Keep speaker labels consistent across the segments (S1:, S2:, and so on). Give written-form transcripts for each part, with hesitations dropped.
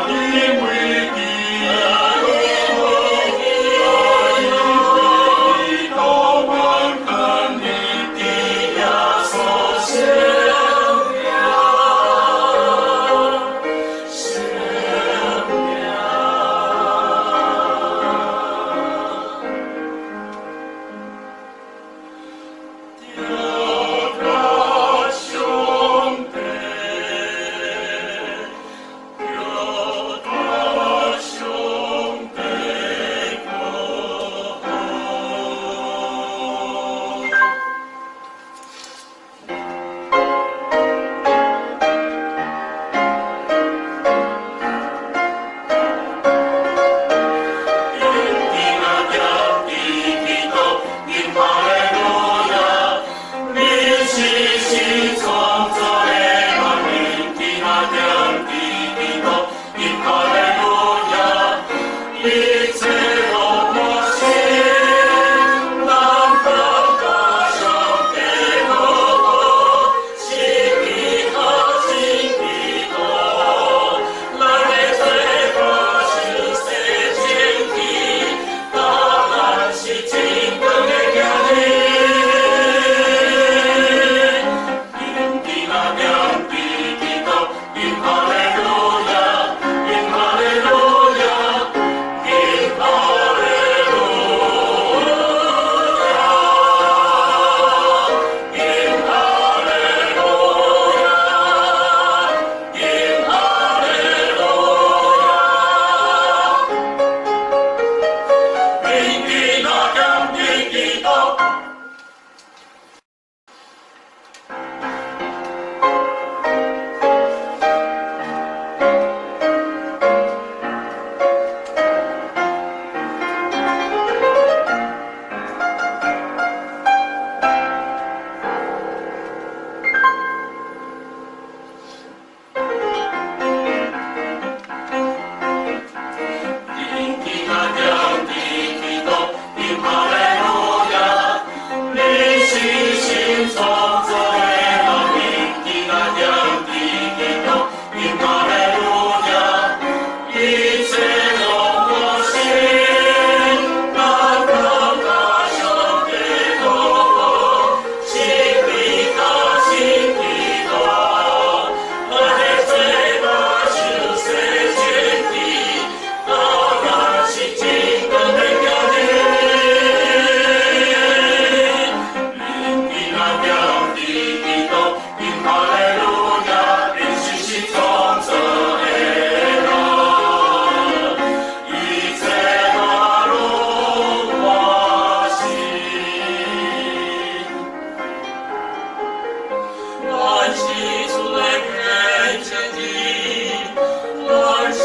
S1: 因為基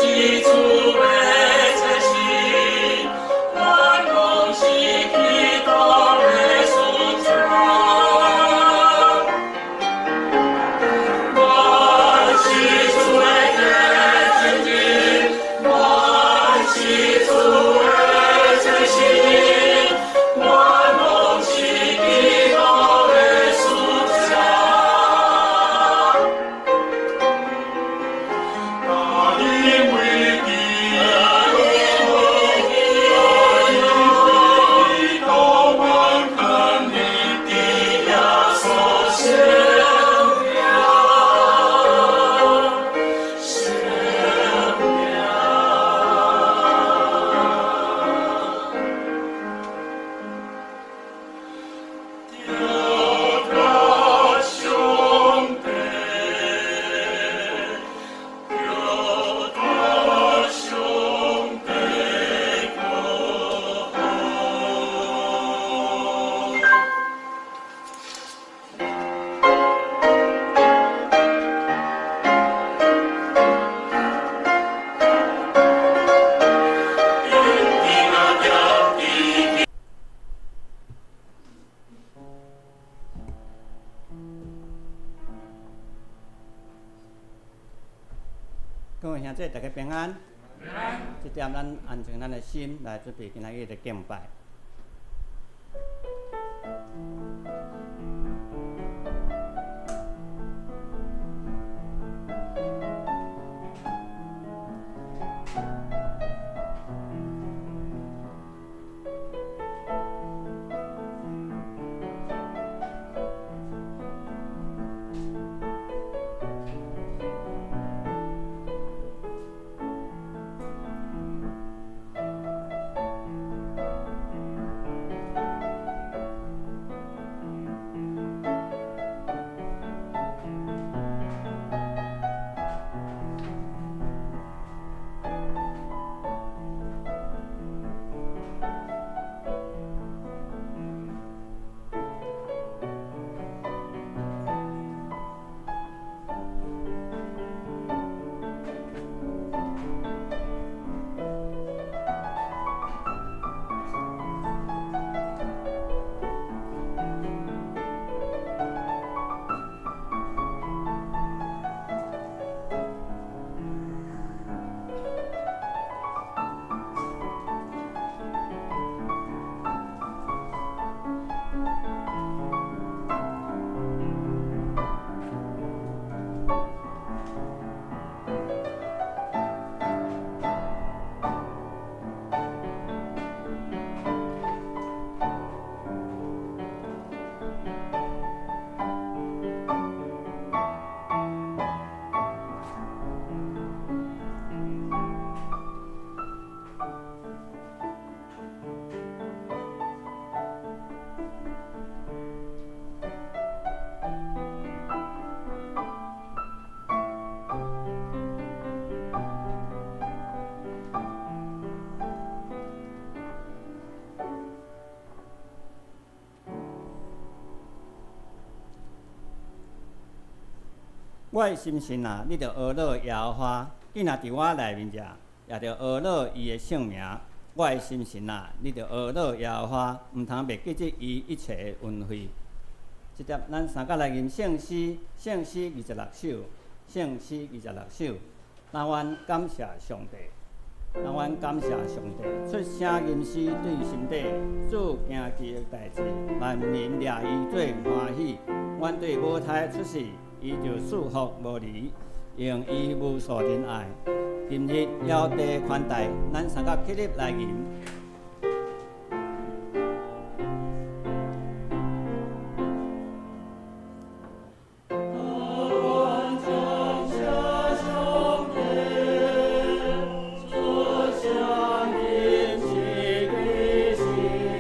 S1: 是主的祭司，咱攏是基督的使者。咱是主的見證人，咱是主的祭司，咱攏是基督的使者。因為基督頑強立佇耶穌前面，前面。表達上帝，表達上帝閣好。因天仔定伫
S2: 各位兄弟，大家平安。這點咱安靜咱的心來準備今仔日的敬拜。我的心神啊，你著阿樂耶和華，囝若佇我內面遮，也著阿樂伊的聖名。我的心神啊，你著阿樂耶和華，毋通袂記得伊一切的恩惠。這節咱三甲來吟聖詩，聖詩二十六首，聖詩二十六首。那阮感謝上帝，那阮感謝上帝，出聲吟詩對心底，做驚奇的代誌，萬民掠伊做歡喜。阮對母胎出世，伊就賜福無離，用伊無數仁愛。今日枵地寬待，咱三甲起立來吟。
S1: 阮感謝上帝，出聲吟詩對心底，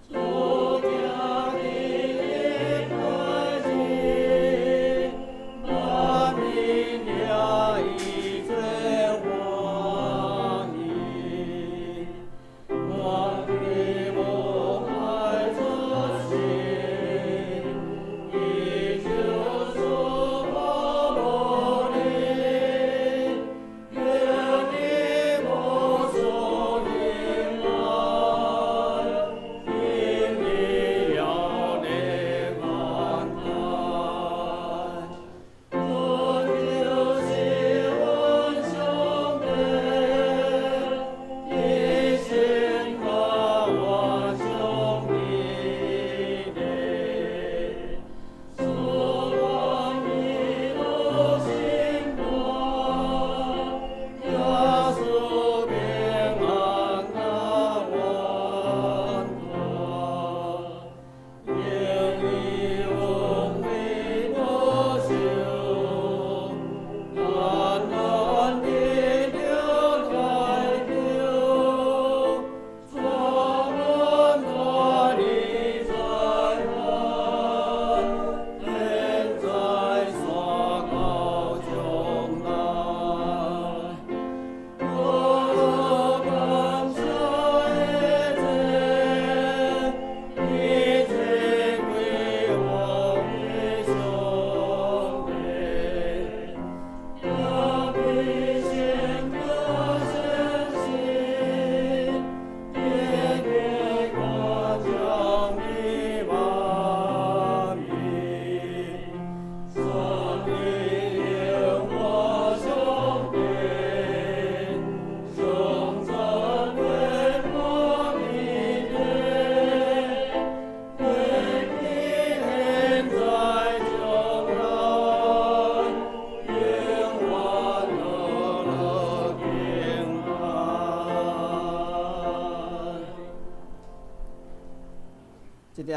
S1: 做驚奇的代誌，萬民掠伊做歡喜。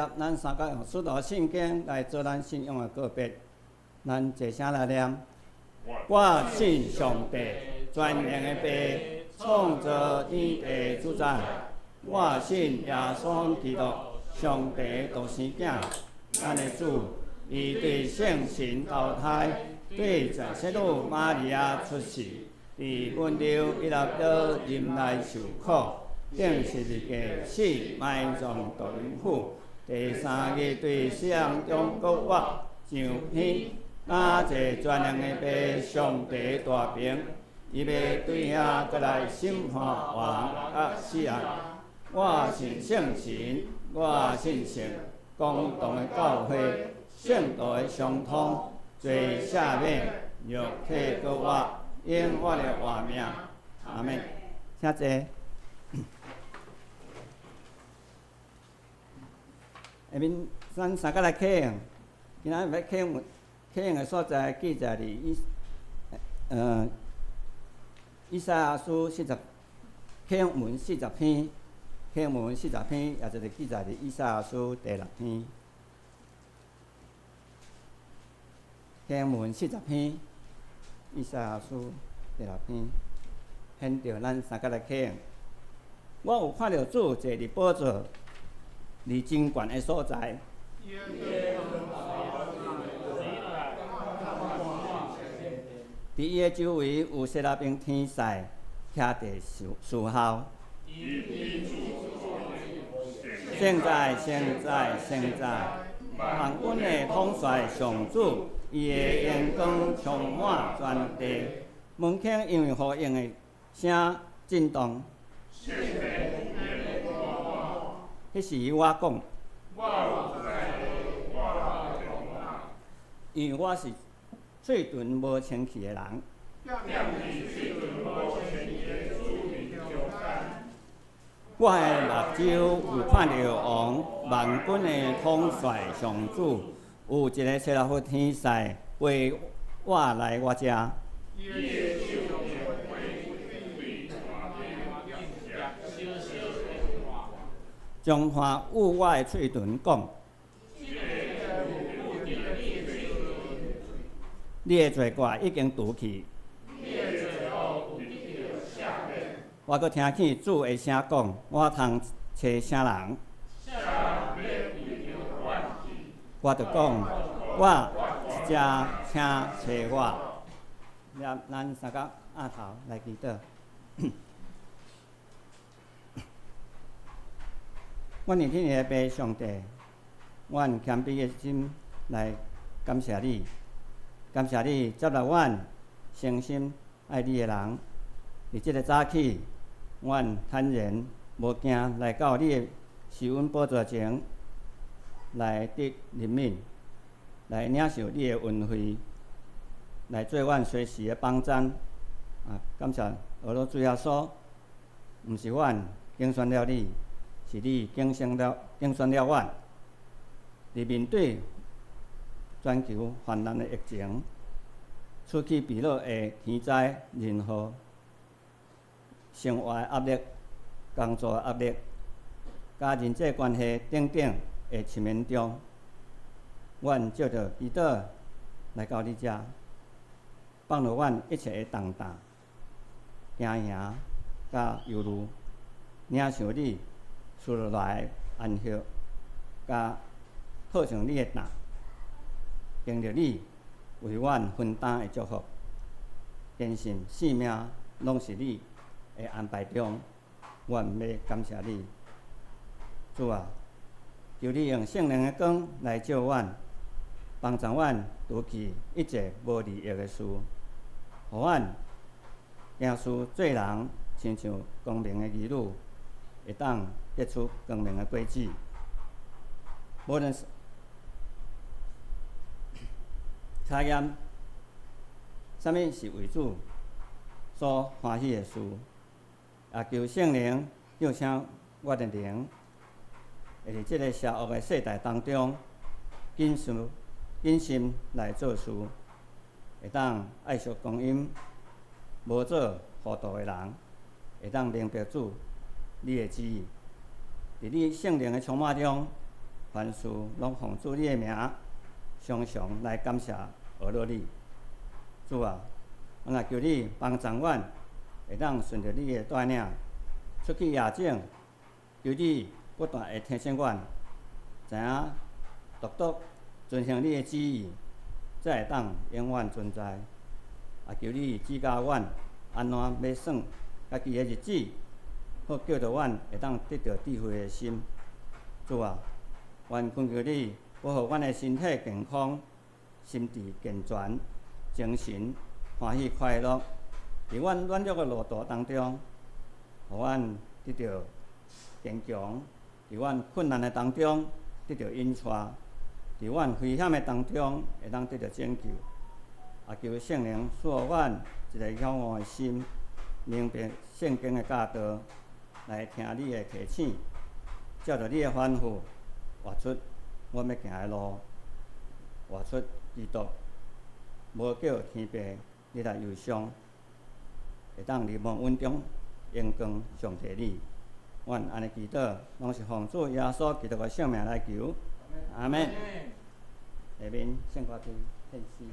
S2: 接，咱三个用使徒信經來做咱信仰的告別。咱齊聲來念：我信上帝，全能的父，創造天地主宰。我信耶穌基督，上帝獨生囝，咱的主，伊對聖神投胎，對在聖女瑪利亞出世，佇本丟彼拉多忍耐受苦，釘十字架死埋葬墮陰府，第三日對死人中復活，上天，駕坐全能的父上帝大爿，伊欲對遐閣來審判活人佮死人。我信聖神，我信聖公同的教會，聖徒的相通，罪赦免，肉體復活，永遠的活命。阿們。請坐。下面咱三個來啟用，今仔日欲啟用啟用的所在記載佇以賽亞書四十啟用文四十篇，啟用文四十篇，也就是記載佇以賽亞書第六篇。啟用文四十篇，以賽亞書第六篇，現著咱三個來啟用。我有看著主坐佇寶座，佇真懸的所在。佇伊的周圍有撒拉兵天使徛佇侍候。聖哉，聖哉，聖哉！萬軍的統帥上主，伊的榮光充滿全地。門檻因為呼應的聲震動。彼時我講，因為我是喙唇無清氣的人。我的目睭有看著王萬軍的統帥上主，有一个撒拉弗天使飛倚來我遮。將炭捂我的喙唇，講：你的罪過已經除去。我閣聽見主的聲講：我通揣啥人？我就講：我佇遮，請揣我。咱三个徛頭來祈禱。阮佇天的父上帝，阮謙卑的心來感謝你，感謝你接納阮誠心愛你的人。佇這个早起，阮坦然無驚來到你的施恩寶座前，來得憐憫，來領受你的恩惠，來做阮隨時的幫贊。啊，感謝阿羅主耶穌，毋是阮揀選了你，是你揀選了阮。佇面對全球泛濫的疫情，此起彼落的天災人禍，生活的壓力、工作的壓力，佮人際關係等等的試驗中，阮藉著祈禱來到你遮，放落阮一切的重擔、驚惶佮憂慮，領受你賜落來的安息，佮套上你的擔，經歷你為阮分擔的祝福，堅信性命攏是你的安排中，阮欲感謝你，主啊，求你用聖靈的光來照阮，幫助阮除去一切無利益的事，予阮行事做人親像光明的兒女，會當結出光明的果子。無論是查驗啥物是為主所歡喜的事，也求聖靈叫醒我的靈，會佇這个邪惡的世代當中，謹慎謹慎來做事，會當愛惜光陰，無做糊塗的人，會當明白主你的旨意。佇你聖靈的充滿中，凡事攏奉主你的名，常常來感謝阿樂你。主啊，阮也求你幫助阮，會當順著你的帶領，出去野種，求你不斷會提醒阮，知影獨獨遵行你的旨意，才會當永遠存在。也求你指教阮按怎欲算家己的日子，好叫做阮會當得著智慧的心。主啊，阮懇求你保護阮的身體健康，心智健全，精神歡喜快樂。佇阮軟弱的路途當中，予阮得著堅強；佇阮困難的當中，得著引帶；佇阮危險的當中，會當得著拯救。也求聖靈賜予阮一个曉悟的心，明白聖經的教導，來聽你的提醒，照著你的吩咐，活出阮欲行的路，活出基督，無叫天父你來憂傷，會當佇蒙恩中榮光上帝你。阮按呢祈禱，攏是奉主耶穌基督的聖名來求，阿們。下面聖歌隊獻詩。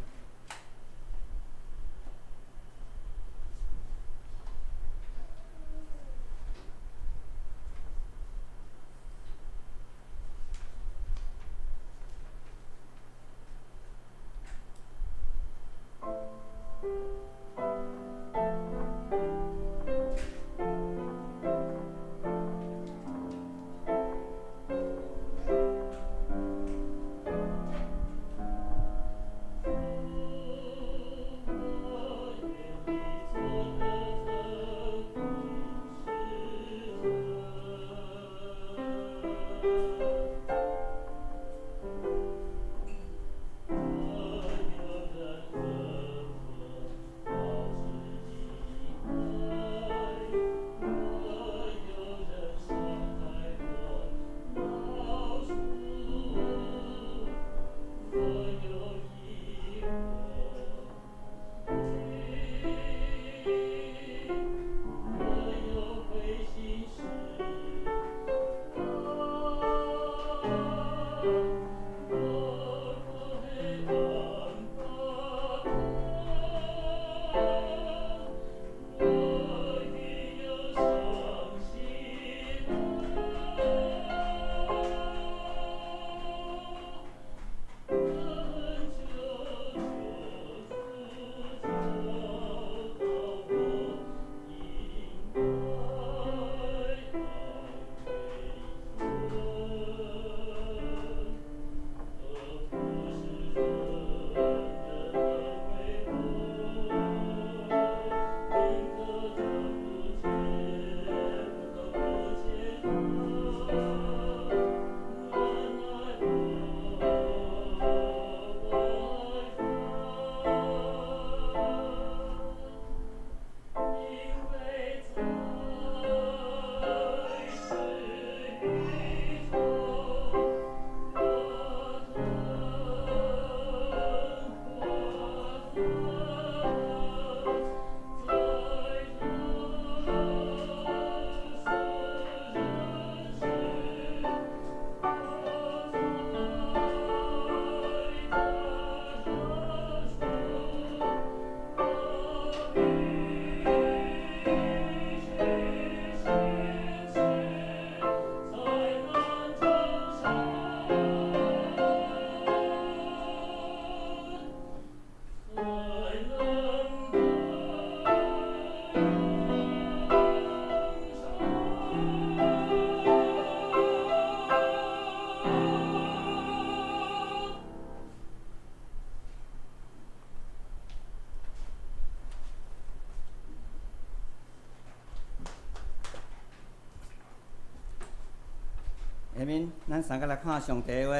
S2: 下面，咱三个來看上帝話，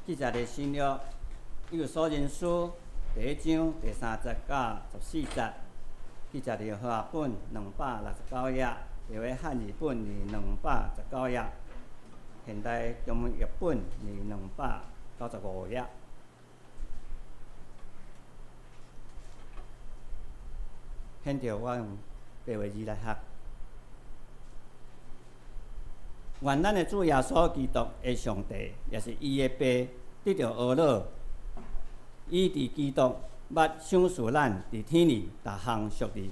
S2: 記載佇新約以弗所書第一章第三節到十四節，記載佇和合本269頁，佇咧漢字本佇219頁，現代中文譯本佇295頁。現在我用白話字來讀。願咱的主耶穌基督的上帝，也是伊的爸，得著呵咾。伊佇基督捌賞賜咱佇天裡逐項屬靈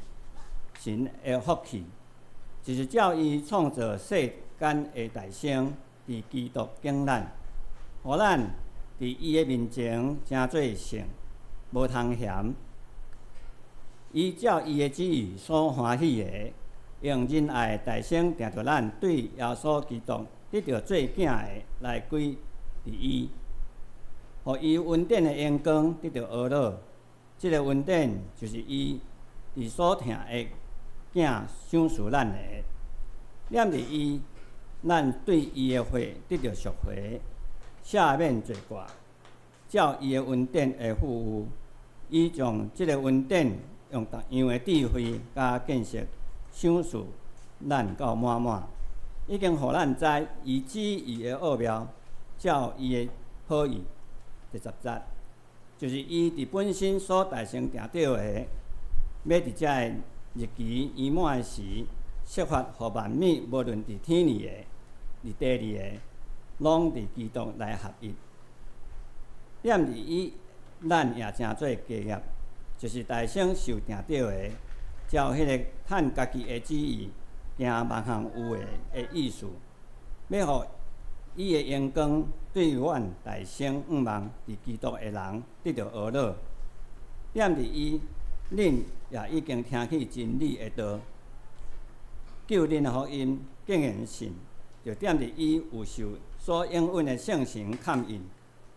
S2: 神的福氣，就是照伊創造世間的大成，佇基督揀咱，予咱佇伊的面前成做聖，無通嫌。伊照伊的旨意所歡喜的，用仁愛大成定著咱對耶穌基督得著做囝的來歸佇伊，予伊恩典的榮光得著呵咾。這个恩典就是伊佇所疼的囝賞賜咱的。念佇伊，咱對伊的血得著贖回，赦免罪過，照伊的恩典的富裕，伊將這个恩典用逐樣的智慧佮見識賞賜咱到滿滿，已經予咱知伊旨意的奧妙，照伊的好意。第十節，就是伊佇本身所大成定著的，欲佇這个日期圓滿的時，設法予萬物，無論佇天裡的、佇地裡的，攏佇基督內合一。踮佇伊，咱也成做家業，就是大成受定著的，照彼个趁家己的旨意，行萬項有的的意思，欲予伊的榮光對阮大成向望佇基督的人得著呵咾。踮佇伊，恁也已經聽去真理的道，救恁的福音，竟然信，就踮佇伊有受所應允的聖神蓋印，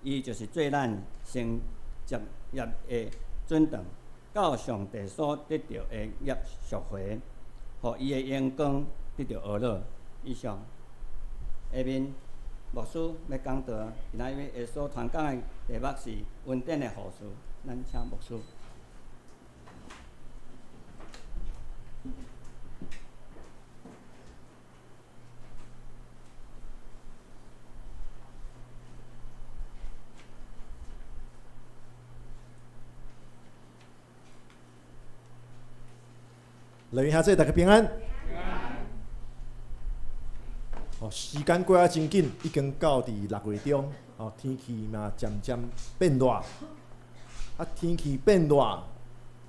S2: 伊就是做咱承接業的準當，到上帝所得著的業贖回，予伊的榮光得著呵咾。以上，下面牧師欲講道，今仔日所傳講的題目是恩典的服事，咱請牧師。
S3: 來，兄弟，大家平安。哦，時間過啊真緊，已經到佇六月中。哦，天氣嘛漸漸變熱。啊，天氣變熱，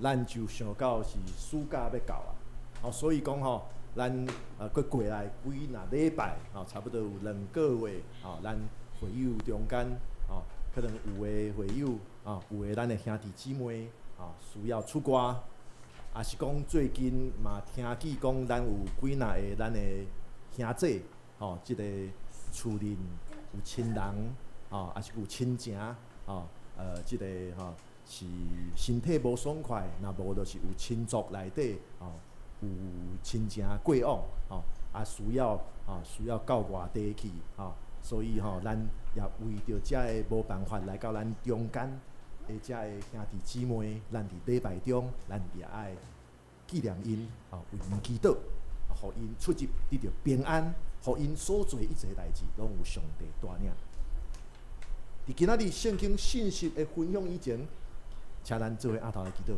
S3: 咱就想到是暑假欲到啊。哦，所以講吼，咱閣過來幾若禮拜，吼，差不多有兩個月，吼，咱會友中間，吼，可能有的會友，吼，有的咱的兄弟姊妹，吼，需要出外。也是講最近嘛，聽見講咱有幾若个咱的兄弟，吼，這个厝裡有親人，吼，抑是有親情，吼，這个吼是身體無爽快，若無就是有親族內底，吼，有親情過往，吼，啊需要，吼，需要到外地去，吼，所以吼，咱也為著遮个無辦法來到咱中間的遮个兄弟姊妹，咱佇禮拜中，咱也愛紀念𪜶，吼，為𪜶祈禱，予𪜶出入得著平安，予𪜶所做一切代誌，攏有上帝帶領。佇今仔日聖經信息的分享以前，請咱做伙阿頭來祈禱。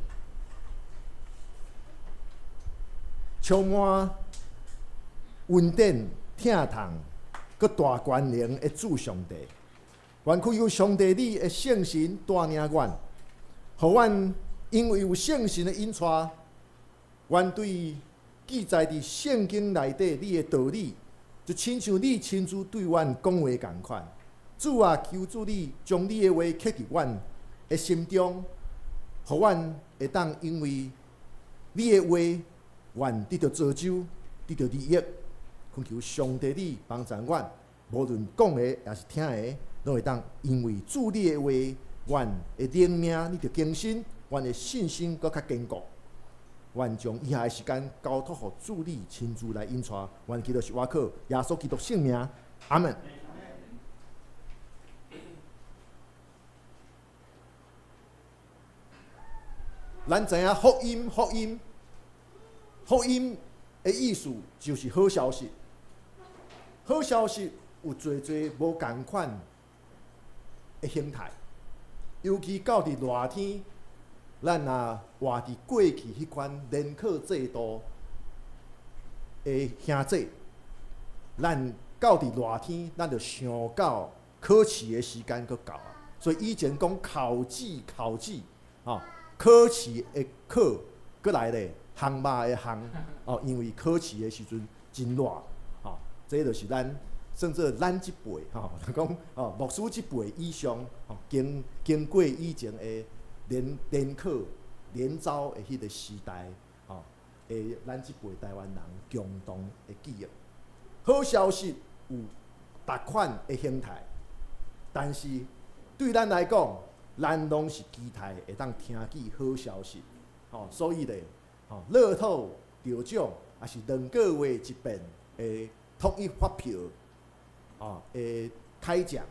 S3: 充滿恩典、疼痛、閣大權能的主上帝，願祈求上帝你的聖神帶領阮，予阮因為有聖神的引帶，阮對記載佇聖經內底你的道理，就親像你親自對阮講話仝款。主啊，求主你將你的話刻佇阮的心中，予阮會當因為你的話，阮得著造就，得著利益。懇求上帝你幫助阮，無論講的抑是聽的，攏會當因為主你的話，阮的靈命得著更新，阮的信心閣較堅固。願將以下的時間交託予主你親自來引帶，願祈禱是倚靠耶穌基督聖名，阿門。咱知影福音，福音，福音的意思就是好消息。好消息有濟濟無仝款的形態，尤其到佇熱天，咱若活佇過去彼款連靠制度的兄弟，咱到佇熱天，咱就想到考試的時間閣到啊。所以以前講考試考試，吼，考試的考，閣來咧，烘肉的烘，哦，因為考試的時陣真熱，吼，這就是咱算做咱這輩，吼，就講哦，牧師這輩以上，吼，經過以前的聯考聯招的彼個時代，吼，的咱這輩台灣人共同的記憶。好消息有逐款的形態，但是對咱來講，咱攏是期待會當聽見好消息，吼，所以咧，吼，樂透得獎，抑是2個月一遍的統一發票，吼，的開獎，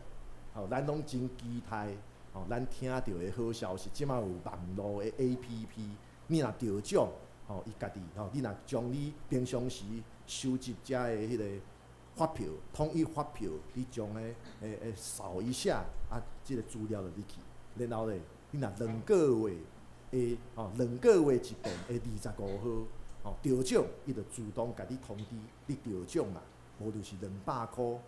S3: 吼，咱攏真期待，吼，咱聽著的好消息。這馬有網路的 APP，你若得獎，吼，伊家己，吼，你若將你平常時收集遮的彼個發票，統一發票，你將彼會掃一下，啊，這個資料就入去。然後咧，你若兩個月的，吼，兩個月一遍的25號，吼，得獎，伊就自動共你通知你得獎啦，無就是200箍、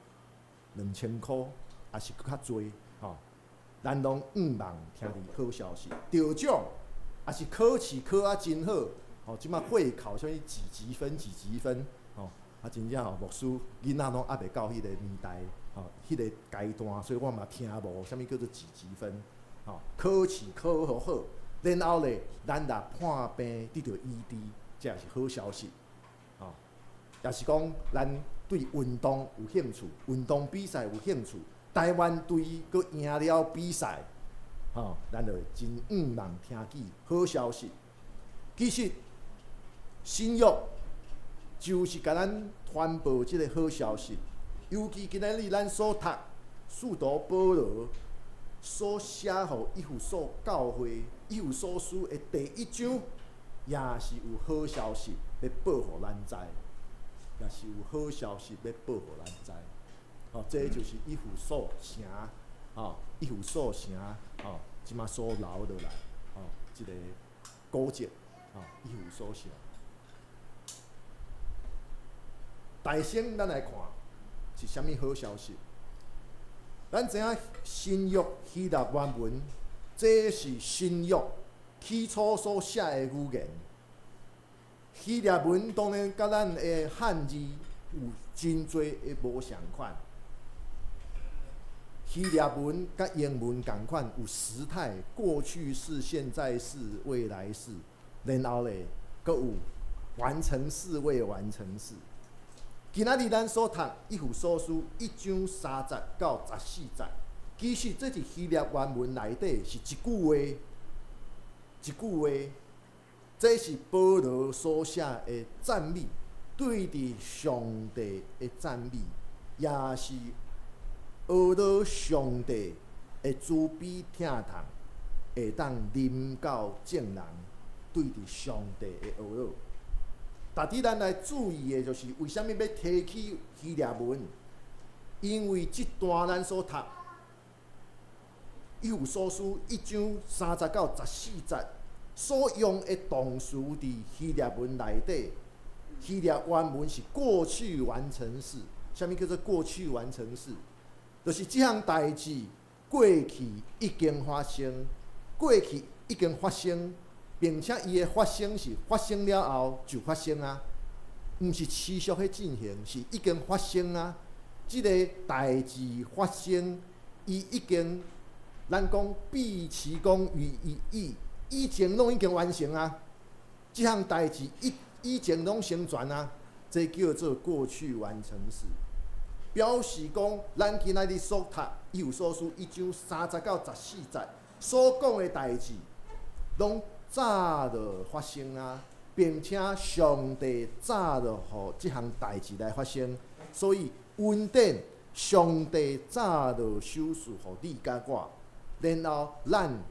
S3: 2000箍，抑是閣較濟，吼。咱攏向望聽著好消息，得獎，抑是考試考啊真好，吼，這馬會考啥物幾級分幾級分，吼，啊真正吼，牧師囡仔攏猶未到彼個年代，吼，彼個階段，所以我嘛聽無啥物叫做幾級分，吼，考試考予好，然後咧，咱若破病得著醫治，這也是好消息，吼，也是講咱對運動有興趣，運動比賽有興趣，台灣隊閣贏了比賽，吼，咱就會真向望聽見好消息。其實新約就是共咱傳報這个好消息，尤其今仔日咱所讀使徒保羅所寫予以弗所教會、以弗所書的第一章，也是有好消息欲報予咱知，也是有好消息欲報予咱知。哦，這就是以弗所城，哦，以弗所城，哦，這馬所留落來，哦，這个古蹟，哦，以弗所城。大先，咱來看是啥物好消息。咱知影新約希臘原文，這是新約起初所寫的語言。希臘文當然佮咱的漢字有真濟的無仝款。希臘文佮英文仝款，有時態、過去式、現在式、未來式，然後咧，閣有完成式、未完成式。今仔日咱所讀以弗所書一章三節到十四節，其實這佇希臘原文內底是一句話，一句話，這是保羅所寫的讚美，對佇上帝的讚美，也是呵咾上帝的慈悲疼痛，會當臨到眾人對佇上帝的呵咾。值得咱來注意的，就是為啥物欲提起希臘文？因為這段咱所讀以弗所書一章三節到十四節所用的動詞，佇希臘文內底，希臘原文是過去完成式。啥物叫做過去完成式？就是這項代誌過去已經發生，過去已經發生。並且伊的發生是發生了後就發生啊，毋是持續咧進行，是已經發生啊。這个代誌發生，伊已經，咱講畢其功於一役，以前攏已經完成啊。這項代誌以前攏成全啊，這叫做過去完成式，表示講咱今仔日所讀以弗所書一章三節到十四節所講的代誌，攏早就發生啊，並且上帝早就予這項代誌來發生，所以恩典上帝早就賞賜予你佮我，然後咱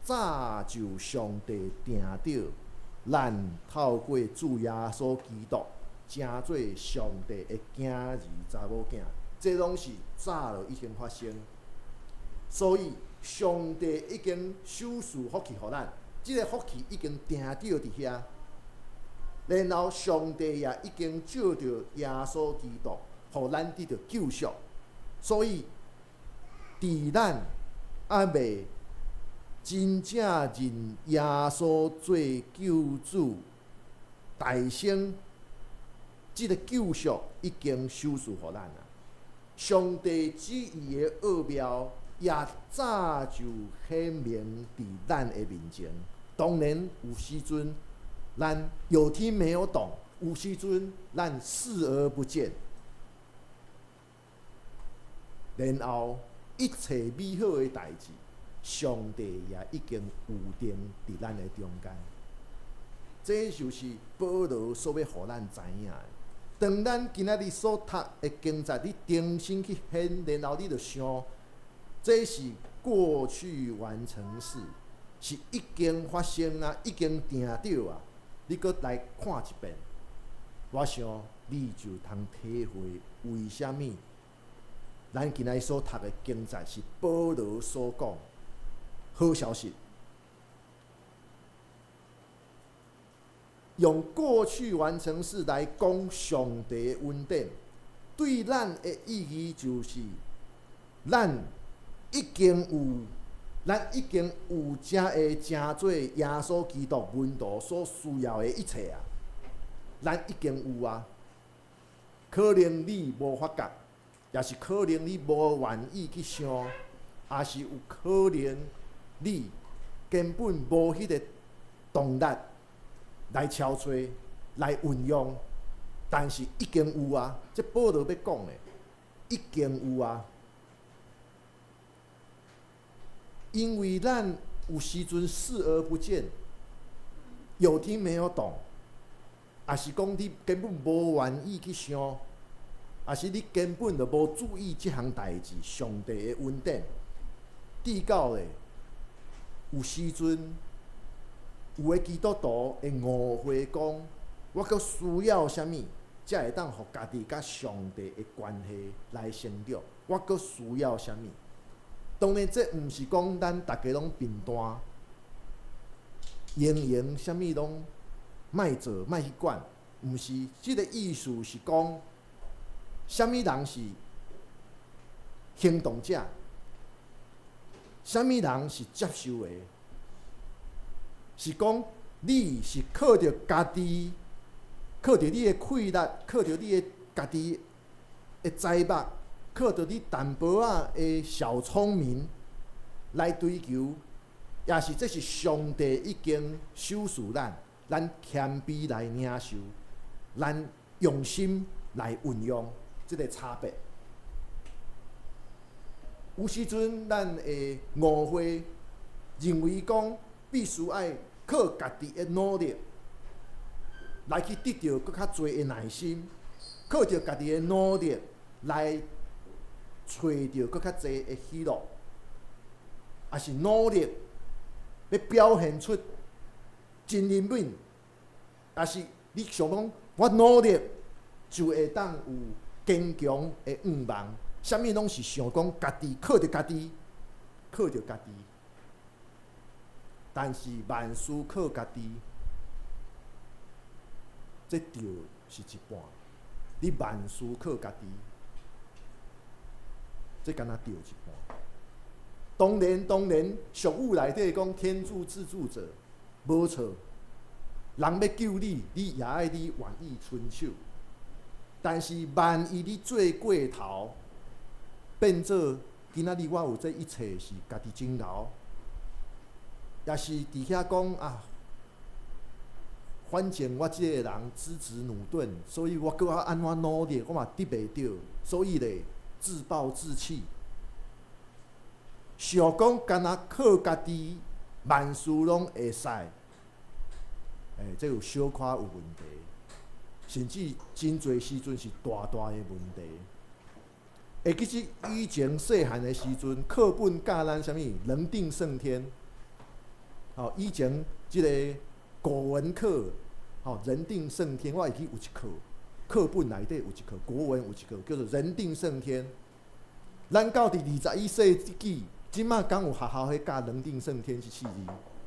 S3: 早就上帝定著，咱透過主耶穌基督，成做上帝的囝兒查某囝，這攏是早就已經發生，所以上帝已經賞賜福氣予咱。這个福氣已經定著佇遐，然後上帝也已經借著耶穌基督，予咱得著救贖。所以，佇咱猶未真正認耶穌做救主，大先，這个救贖已經賞賜予咱啊！上帝旨意的奧妙也早就顯明佇咱的面前。當然有時陣，咱有聽沒有懂；有時陣，咱視而不見。然後一切美好的代誌，上帝也已經預定佇咱的中間。這就是保羅所欲予咱知影的。當咱今仔日所讀的經節，你重新去掀，然後你就想，這是過去完成式，是已經發生啊，已經定著啊。你閣來看一遍，我想你就通體會為啥物咱今仔日所讀的經節是保羅所講好消息。用過去完成式來講上帝的恩典，對咱的意義就是，咱已經有，咱已經有才會成做耶穌基督門徒所需要的一切啊！咱已經有啊，可能你無發覺，也是可能你無願意去想，也是有可能你根本無彼個動力來操作、來運用，但是已經有啊！這保羅欲講的，已經有啊。因為咱有時陣視而不見，有聽沒有懂，也是講你根本無願意去想，也是你根本就無注意這項代誌，上帝的恩典。至到咧，有時陣，有的基督徒會誤會講，我閣需要啥物，才會當予家己佮上帝的關係來成長？我閣需要啥物？當然，這毋是講咱逐家攏貧惰，閒閒啥物攏莫做，莫去管，毋是這个意思是講，啥物人是行動者，啥物人是接受的。是講你是靠著家己，靠著你的氣力，靠著你的家己的才目，靠著你淡薄仔的小聰明來追求，抑是這是上帝已經賞賜咱，咱謙卑來領受，咱用心來運用，這个差別。有時陣咱會誤會，認為講必須愛靠家己的努力來去得著閣較濟的耐心，靠著家己的努力來揣著閣較濟的喜樂，抑是努力欲表現出真靈敏，抑是你想講我努力就會當有堅強的願望，啥物攏是想講家己靠著家己，靠著家己。但是萬事靠家己，這對是一半。你萬事靠家己，這敢若對一半。當然，當然，俗語內底講天助自助者，無錯。人欲救你，你也愛你願意伸手。但是萬一你做過頭，變做今仔日我有這一切是家己真𠢕。也是佇遐講啊，反正我這个人資質駑鈍，所以我閣較按怎努力，我嘛得袂著，所以咧自暴自棄。想講干焦靠家己，萬事攏會使，欸，這有小可有問題，甚至真濟時陣是大大的問題。會記得以前細漢的時陣，課本教咱啥物？人定勝天。吼，以前這个國文課，吼，人定勝天，我會記有一課，課本內底有一課，國文有一課叫做人定勝天。咱到佇21世紀，這馬敢有學校彼教人定勝天這四字？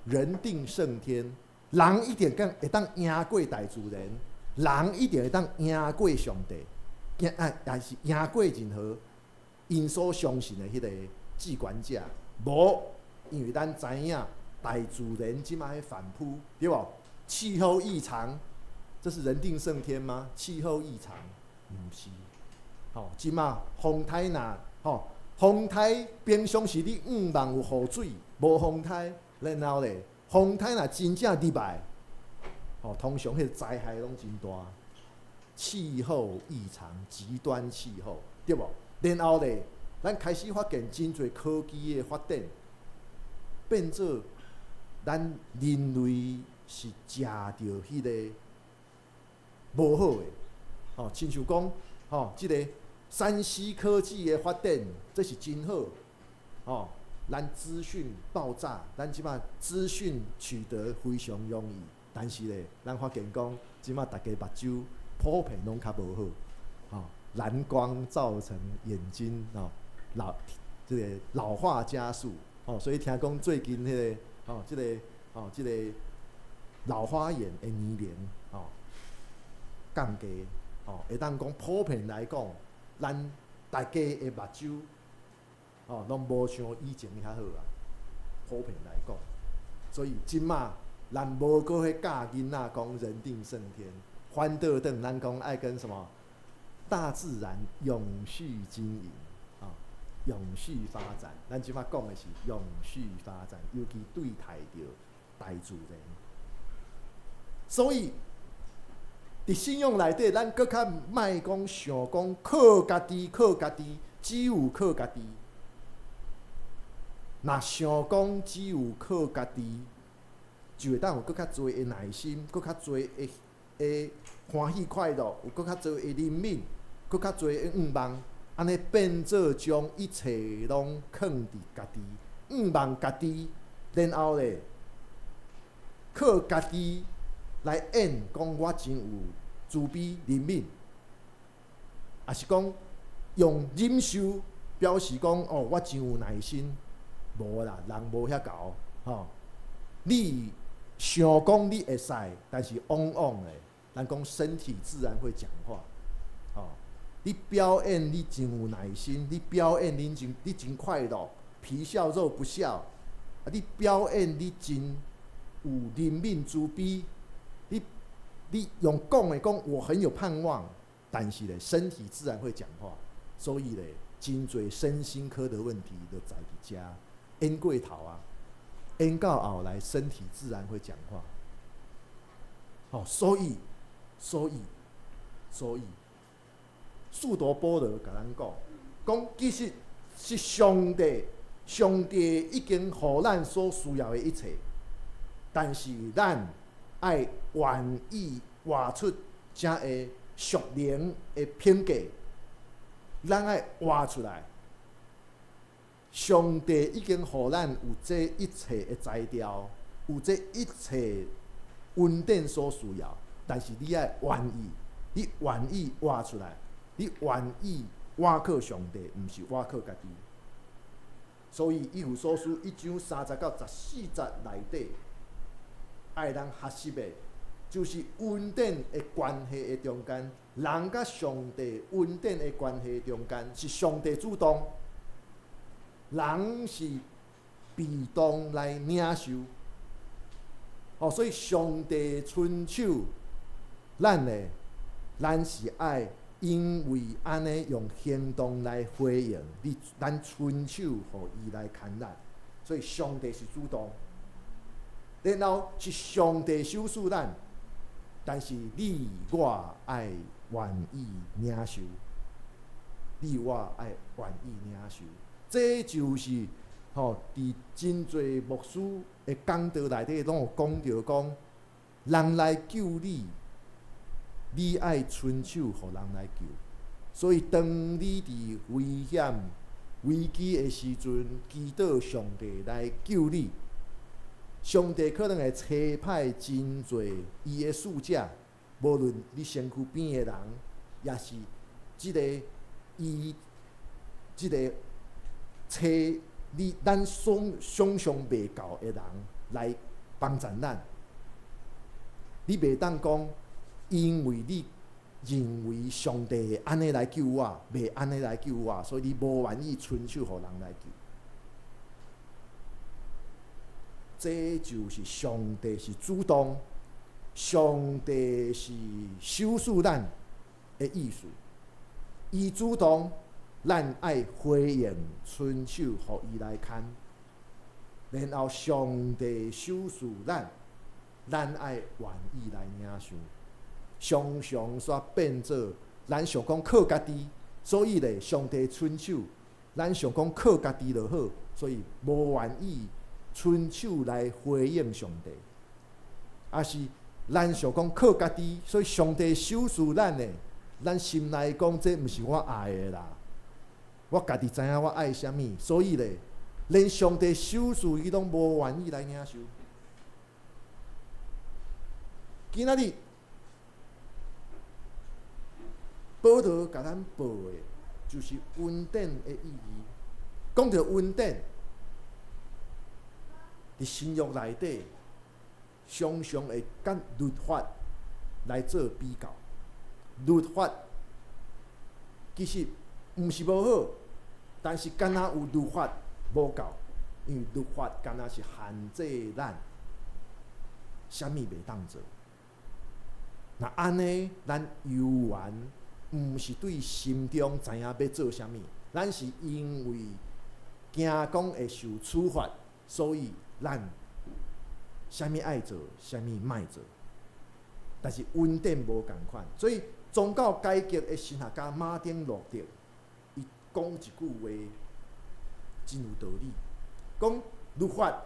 S3: 人定勝天，人一定敢會當贏過大自然，人一定會當贏過上帝。贏啊，也是贏過任何𪜶所相信的彼個治權者。無，因為咱知影大自然這擺反撲，對無？氣候異常，這是人定勝天嗎？氣候異常，毋是。吼，這馬風颱若吼，風颱平常時你向望有雨水，無風颱，然後咧，風颱若真正入來，吼，通常彼個災害攏真大。氣候異常，極端氣候，對無？然後咧，咱開始發現真濟科技的發展，變做咱人類是食著彼個無好的，吼，親像講，吼，這個3C 科技的發展，這是真好，吼，咱資訊爆炸，咱這馬資訊取得非常容易，但是咧，咱發現講，這馬大家目睭普遍攏較無好，吼，藍光造成眼睛吼老這個老化加速，吼，所以聽講最近彼個吼，這個吼，這個老花眼的年齡吼降低，吼，會當講普遍來講，咱大家的目睭吼攏無像以前遐好啊。普遍來講，所以這馬咱無閣彼教囡仔講人定勝天，反倒轉咱講愛跟什麼大自然永續經營，啊，永續發展。咱這馬講的是永續發展，尤其對待著大自然。所以，佇信仰內底，咱閣較莫講想講靠家己，靠家己，只有靠家己。若想講只有靠家己，就會當有閣較濟的耐心，閣較濟的的歡喜快樂，有閣較濟的憐憫，閣較濟的向望，按呢變做將一切攏囥佇家己，向望家己，然後咧靠家己來演講我真有慈悲憐憫，抑是講用忍受表示講哦，我真有耐心。無啦，人無遐𠢕吼。你想講你會使，但是往往咧，咱講身體自然會講話，吼。你表演你真有耐心，你表演你真快樂，皮笑肉不笑。啊，你表演你真有憐憫慈悲，你用講的講我很有盼望，但是咧，身體自然會講話，所以咧，真濟身心科的問題就在佇遮。演過頭啊，演到後來，身體自然會講話。吼，所以，使徒保羅共咱講，講其實是上帝，上帝已經予咱所需要的一切，但是咱愛願意活出這個屬靈的品格，咱愛活出來。上帝已經予咱有這一切的材料，有這一切恩典所需要，但是你愛願意，你願意活出來，你願意倚靠上帝，毋是倚靠家己。所以以弗所書一章30到14節內底，愛咱學習的，就是恩典的關係的中間，人佮上帝恩典的關係中間，是上帝主動。人是被動來領受，哦，所以上帝伸手，咱呢，咱是愛因為按呢用行動來回應你，咱伸手予伊來牽咱，所以上帝是主動，然後是上帝賞賜咱，但是你我愛願意領受，你我愛願意領受。這就是吼，佇真濟牧師的講道內底，攏有講著講，人來救你，你愛伸手予人來救。所以，當你佇危險、危機的時陣，祈禱上帝來救你，上帝可能會差派真濟伊的使者，無論你身軀邊的人，抑是這个伊這个揣你咱所想象袂到的人來幫助咱。你袂當講，因為你認為上帝按呢來救我，袂按呢來救我，所以你無願意伸手予人來救。這就是上帝是主動，上帝是賞賜咱的意思。伊主動，咱愛回應伸手予伊來牽，然後上帝賞賜咱，咱愛願意來領受。常常煞變做咱想講靠家己，所以咧上帝伸手，咱想講靠家己就好，所以無願意伸手來回應上帝。抑是咱想講靠家己，所以上帝賞賜咱的，咱心內講這毋是我愛的啦，我家己知影我愛啥物，所以咧連上帝賞賜伊攏無願意來領受。今仔日，保羅共咱報的，就是恩典的意義。講著恩典，佇新約內底，常常會佮律法來做比較。律法其實毋是無好，但是敢若有律法無夠，因為律法敢若是限制咱，啥物袂當做。若按呢，咱猶原毋是對心中知影欲做啥物，咱是因為驚講會受處罰，所以咱啥物愛做，啥物莫做。但是恩典無仝款，所以宗教改革的神學家馬丁路德，伊講一句話真有道理，講律法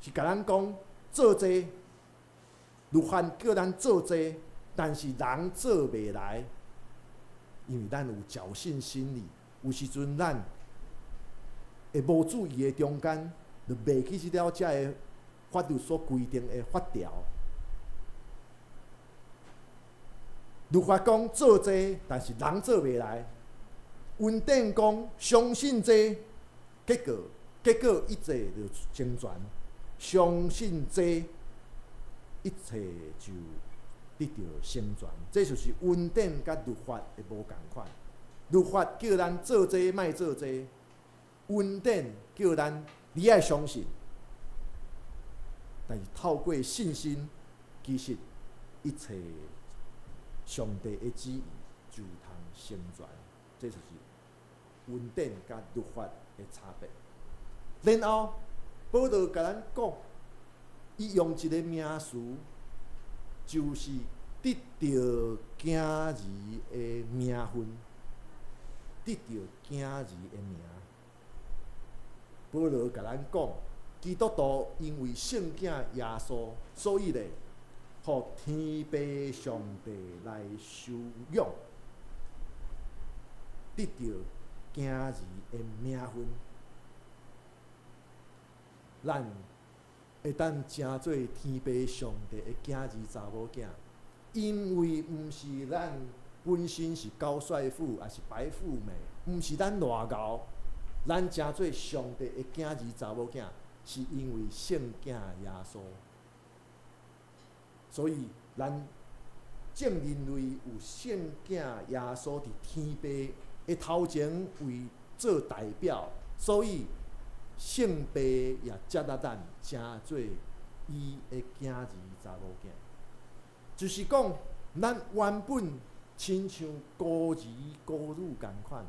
S3: 是共咱講做這個，律法叫咱做這個，但是人做袂來，因為咱有僥倖心理，有時陣咱會無注意的中間，就袂去這條遮个法律所規定的法條。律法講做這個，但是人做袂來。恩典講相信這個，結果一切就成全。相信這個，一切就得著成全。這就是恩典佮律法的無仝款。律法叫咱做這個，莫做這個；恩典叫咱你愛相信，但是透過信心，其實一切上帝的旨意就通成全。這就是恩典佮律法的差別。然後保羅共咱講，伊用一个名詞，就是得著囝兒的名分，得著囝兒的名。保羅共咱講，基督徒因為聖囝耶穌，所以咧，予天父上帝來收養，得著囝兒的名分。咱會當成做天父上帝的囝兒查某囝，因為毋是咱本身是高帥富，抑是白富美，毋是咱偌𠢕，咱成做上帝的囝兒查某囝，是因為聖囝耶穌。所以咱正認為有聖囝耶穌佇天父的頭前為做代表，所以聖父也接納咱成做伊的囝兒查某囝。就是講，咱原本親像孤兒孤女仝款，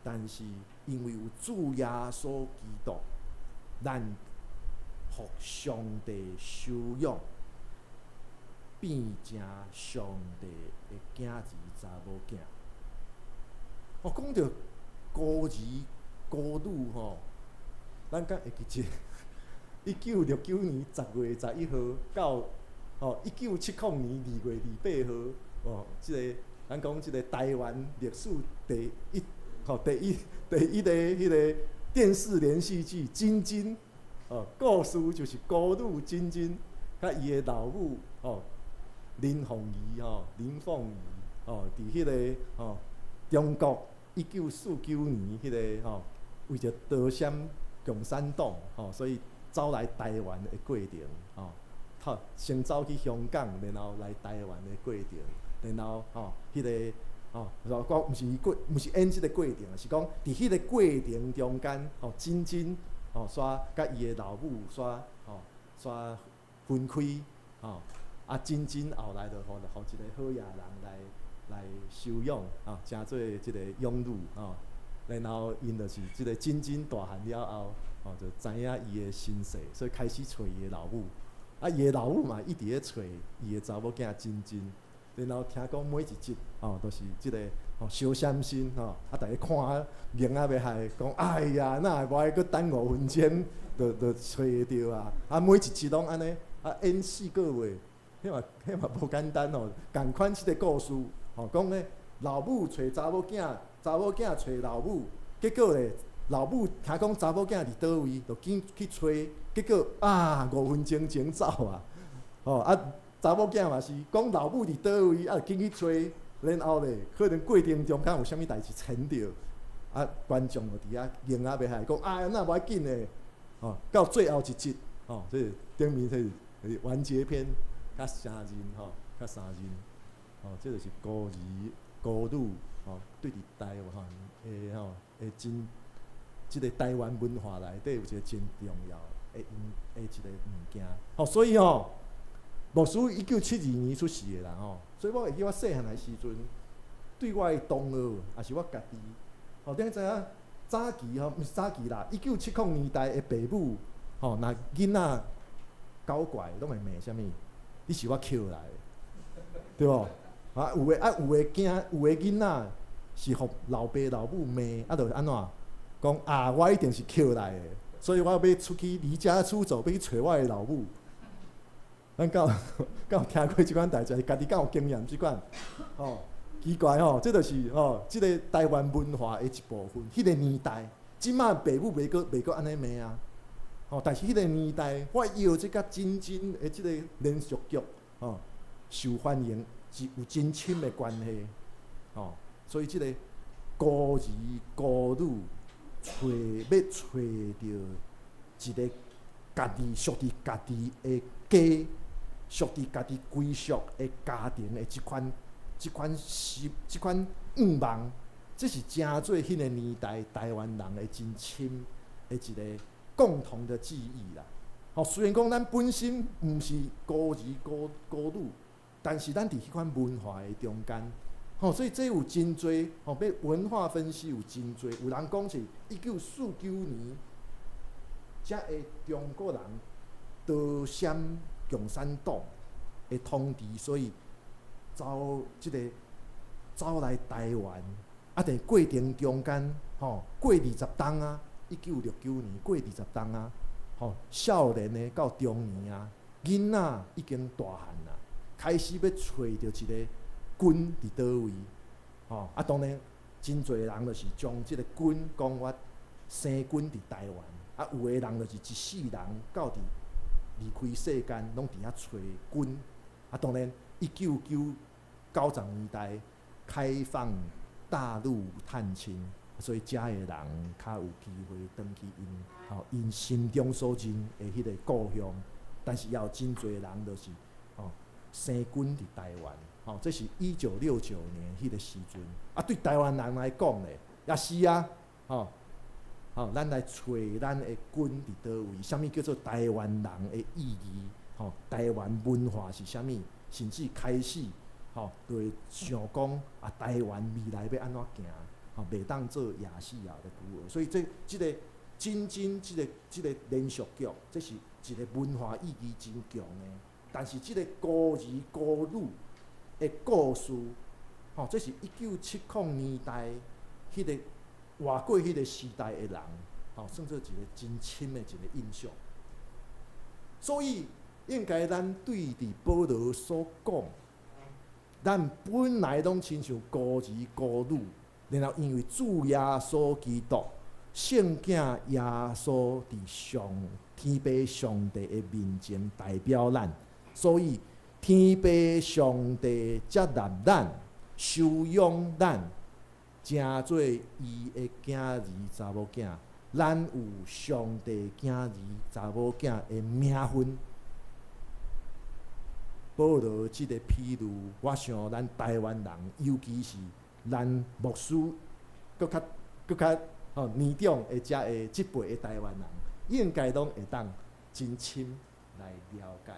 S3: 但是因為有主耶穌基督，咱予上帝收養，變成上帝的囝兒查某囝。我講著孤兒孤女吼，咱敢會記得1969年10月11號到1970年2月28號，哦，這个咱講這个台灣歷史第一吼第一个彼个電視連續劇《晶晶》哦，故事就是孤女晶晶，佮伊的老母哦林鳳儀吼林鳳儀哦，佇彼个吼中國1949年彼个吼為著逃閃共產黨吼，所以走來台灣的過程吼，頭先走去香港，然後來台灣的過程。然後吼，彼個吼，講毋是過，毋是演這个過程，是講佇彼个過程中間，吼，真真吼，煞佮伊的老母煞吼，煞分開，吼，啊，真真後來就予予一個好野人來收養，吼，成做這个養女，吼，然後𪜶就是這个真真大漢了後，吼，就知影伊的身世，所以開始揣伊的老母，啊，伊的老母嘛一直咧揣伊的查某囝真真。然後聽講每一集吼，都是這个吼相閃身吼，啊，逐家看啊𠊎仔欲害，講哎呀，哪會無愛閣等5分鐘，就揣會著啊！啊，每一集攏按呢，啊，演4個月，彼嘛無簡單哦。仝款這个故事，吼，講咧老母揣查某囝，查某囝揣老母，結果咧老母聽講查某囝佇佗位，就緊去揣，結果啊5分鐘前走啊，吼啊！查某囝嘛是講老母佇佗位，啊，緊去揣，然後咧可能過程中間有啥物代誌牽著，啊，觀眾就佇遐𠊎仔欲害，講啊，哪無要緊的，吼，到最後一集，吼，這頂面這是完結篇，較三人吼，較三人，吼，這就是孤兒孤女吼，對佇台灣的吼的真，這个台灣文化內底有一个真重要的的一个物件，吼，所以吼。牧師1972年出世的啦吼，所以我會記我細漢的時陣，對我的同學，抑是我家己，吼，你知影早期吼，毋是早期啦，1970年代的爸母，吼，若囡仔搞怪，攏會罵啥物？你是我抾來的，對無？啊，有的啊，有的囝，有的囡仔是予老爸老母罵，啊，就按怎講啊？我一定是抾來的，所以我欲出去離家出走，欲去揣我的老母。咱敢有聽過這款代誌？家己敢有經驗這款？吼，奇怪吼，這就是吼，這个台灣文化的一部分。彼个年代，這馬爸母袂閣按呢罵啊。吼，但是彼个年代，我搖這個真真的這个連續劇，吼，受歡迎是有真深的關係。吼，所以這个孤兒孤女揣欲揣著一个家己屬於家己的家。屬於家己歸屬的家庭的這款習這款願望，這是成做彼个年代台灣人的真深的一个共同的記憶啦。吼，雖然講咱本身毋是孤兒孤女，但是咱佇彼款文化的中間，吼，所以這有真濟吼，欲文化分析有真濟，有人講是1949年，才會中國人逃閃共產黨的統治，所以走這个走來台灣，啊，佇過程中間，吼，過20冬啊，1969年過20冬啊，吼，少年的到中年啊，囡仔已經大漢啦，開始欲揣著一个根佇佗位，吼，啊，當然真濟人就是將這个根講我生根佇台灣，啊，有的人就是一世人到佇離開世間，攏佇遐揣根。啊，當然，1990年代開放大陸探親，所以遮的人較有機會轉去𪜶吼𪜶心中所認的彼个故鄉。但是也有真濟人就是吼生根佇台灣，吼，這是1969年彼个時陣。啊，對台灣人來講咧，也是啊，吼。吼，咱來揣咱的根佇佗位？啥物叫做台灣人的意義？吼，台灣文化是啥物？甚至開始吼，就會想講啊，台灣未來欲按怎行？吼，袂當做亞細亞的孤兒。所以這這个真真這个這个連續劇，這是一个文化意義真強的。但是這个孤兒孤女的故事，吼，這是1970年代彼个活過彼个時代的人，吼，算做一个真深的一个印象。所以，應該咱對佇保羅所講，咱本來攏親像孤兒孤女，然後因為主耶穌基督、聖囝耶穌佇上天父上帝的面前代表咱，所以天父上帝接納咱、收養咱，成做伊的囝兒查某囝。咱有上帝囝兒查某囝的名分。保羅這個譬喻，我想咱台灣人，尤其是咱牧師，閣較吼年長的遮的這輩的台灣人，應該攏會當真深來了解。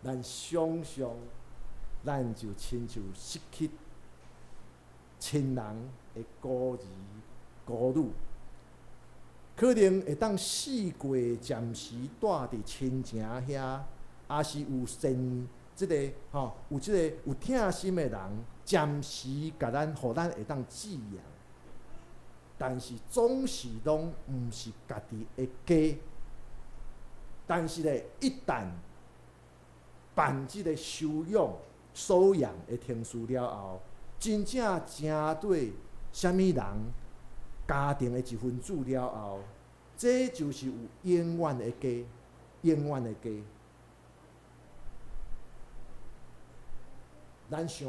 S3: 咱想象，咱就親像失去親人的孤兒孤女，可能會當四季暫時蹛佇親情遐，抑是有善這个吼，有這个有疼心的人，暫時共咱，予咱會當寄養。但是總是攏毋是家己的家。但是咧，一旦辦這个收養、收養的程序了後，真正成做啥物人家庭的一分子了後，這就是有永遠的家，永遠的家。咱想，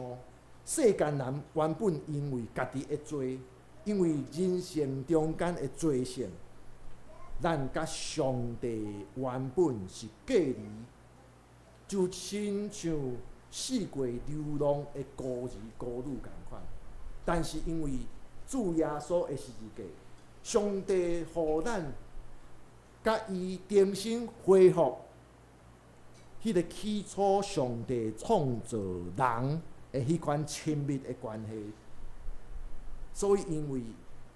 S3: 世間人原本因為家己的罪，因為人性中間的罪性，咱佮上帝原本是隔離，就親像四界流浪的孤兒孤女仝款。但是因為主耶穌的十字架，上帝予咱佮伊重新恢復彼个起初上帝創造人的彼款親密的關係。所以因為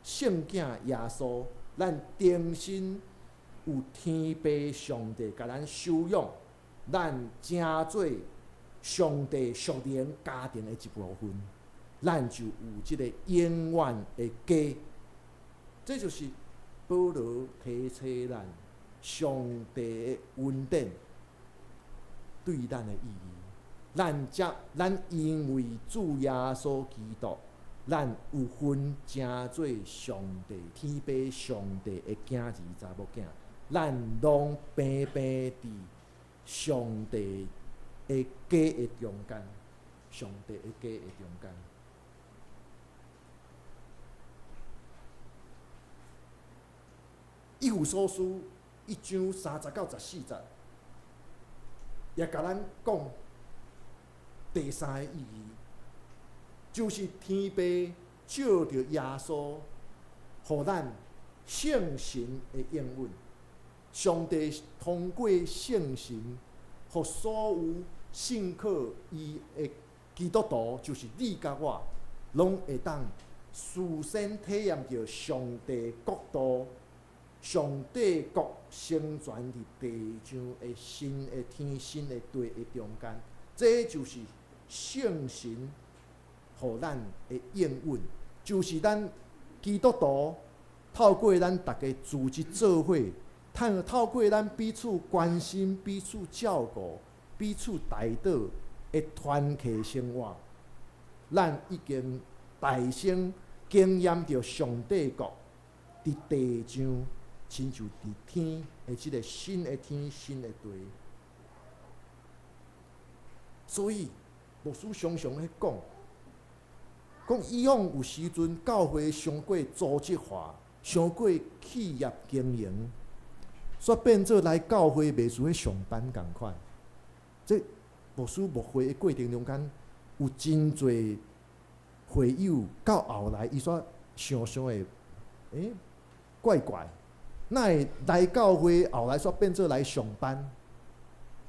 S3: 聖子耶穌，咱重新有天父上帝共咱收養，咱成做上帝屬靈家庭的一部分，咱就有這个永遠的家。這就是保羅提醒咱上帝的恩典對咱的意義。咱才咱因為主耶穌基督，咱有份成做上帝天父上帝的囝兒查某囝，咱攏平平佇上帝的家的中間，上帝的家的中間。以弗所書一章三節到十四節，也共咱講第三个意義，就是天父藉著耶穌，予咱聖神的應允。上帝通過聖神，予所有信靠伊的基督徒，就是你佮我，攏會當事先體驗著上帝國度。上帝國成全佇地上的新的天、新的地的中間，這就是聖神予咱的應允，就是咱基督徒透過咱逐家組織做伙，透過咱彼此關心、彼此照顧、彼此代禱的團契生活，咱已經大聲經驗著上帝國佇地上。親像佇天的這个新的天、新的地，所以牧師常常咧講，講以往有時陣教會傷過組織化，傷過企業經營，煞變做來教會袂輸咧上班仝款。這牧師牧會的過程中間，有真濟會友到後來，伊煞想想會，欸，怪怪。哪會來教會，後來煞變做來上班，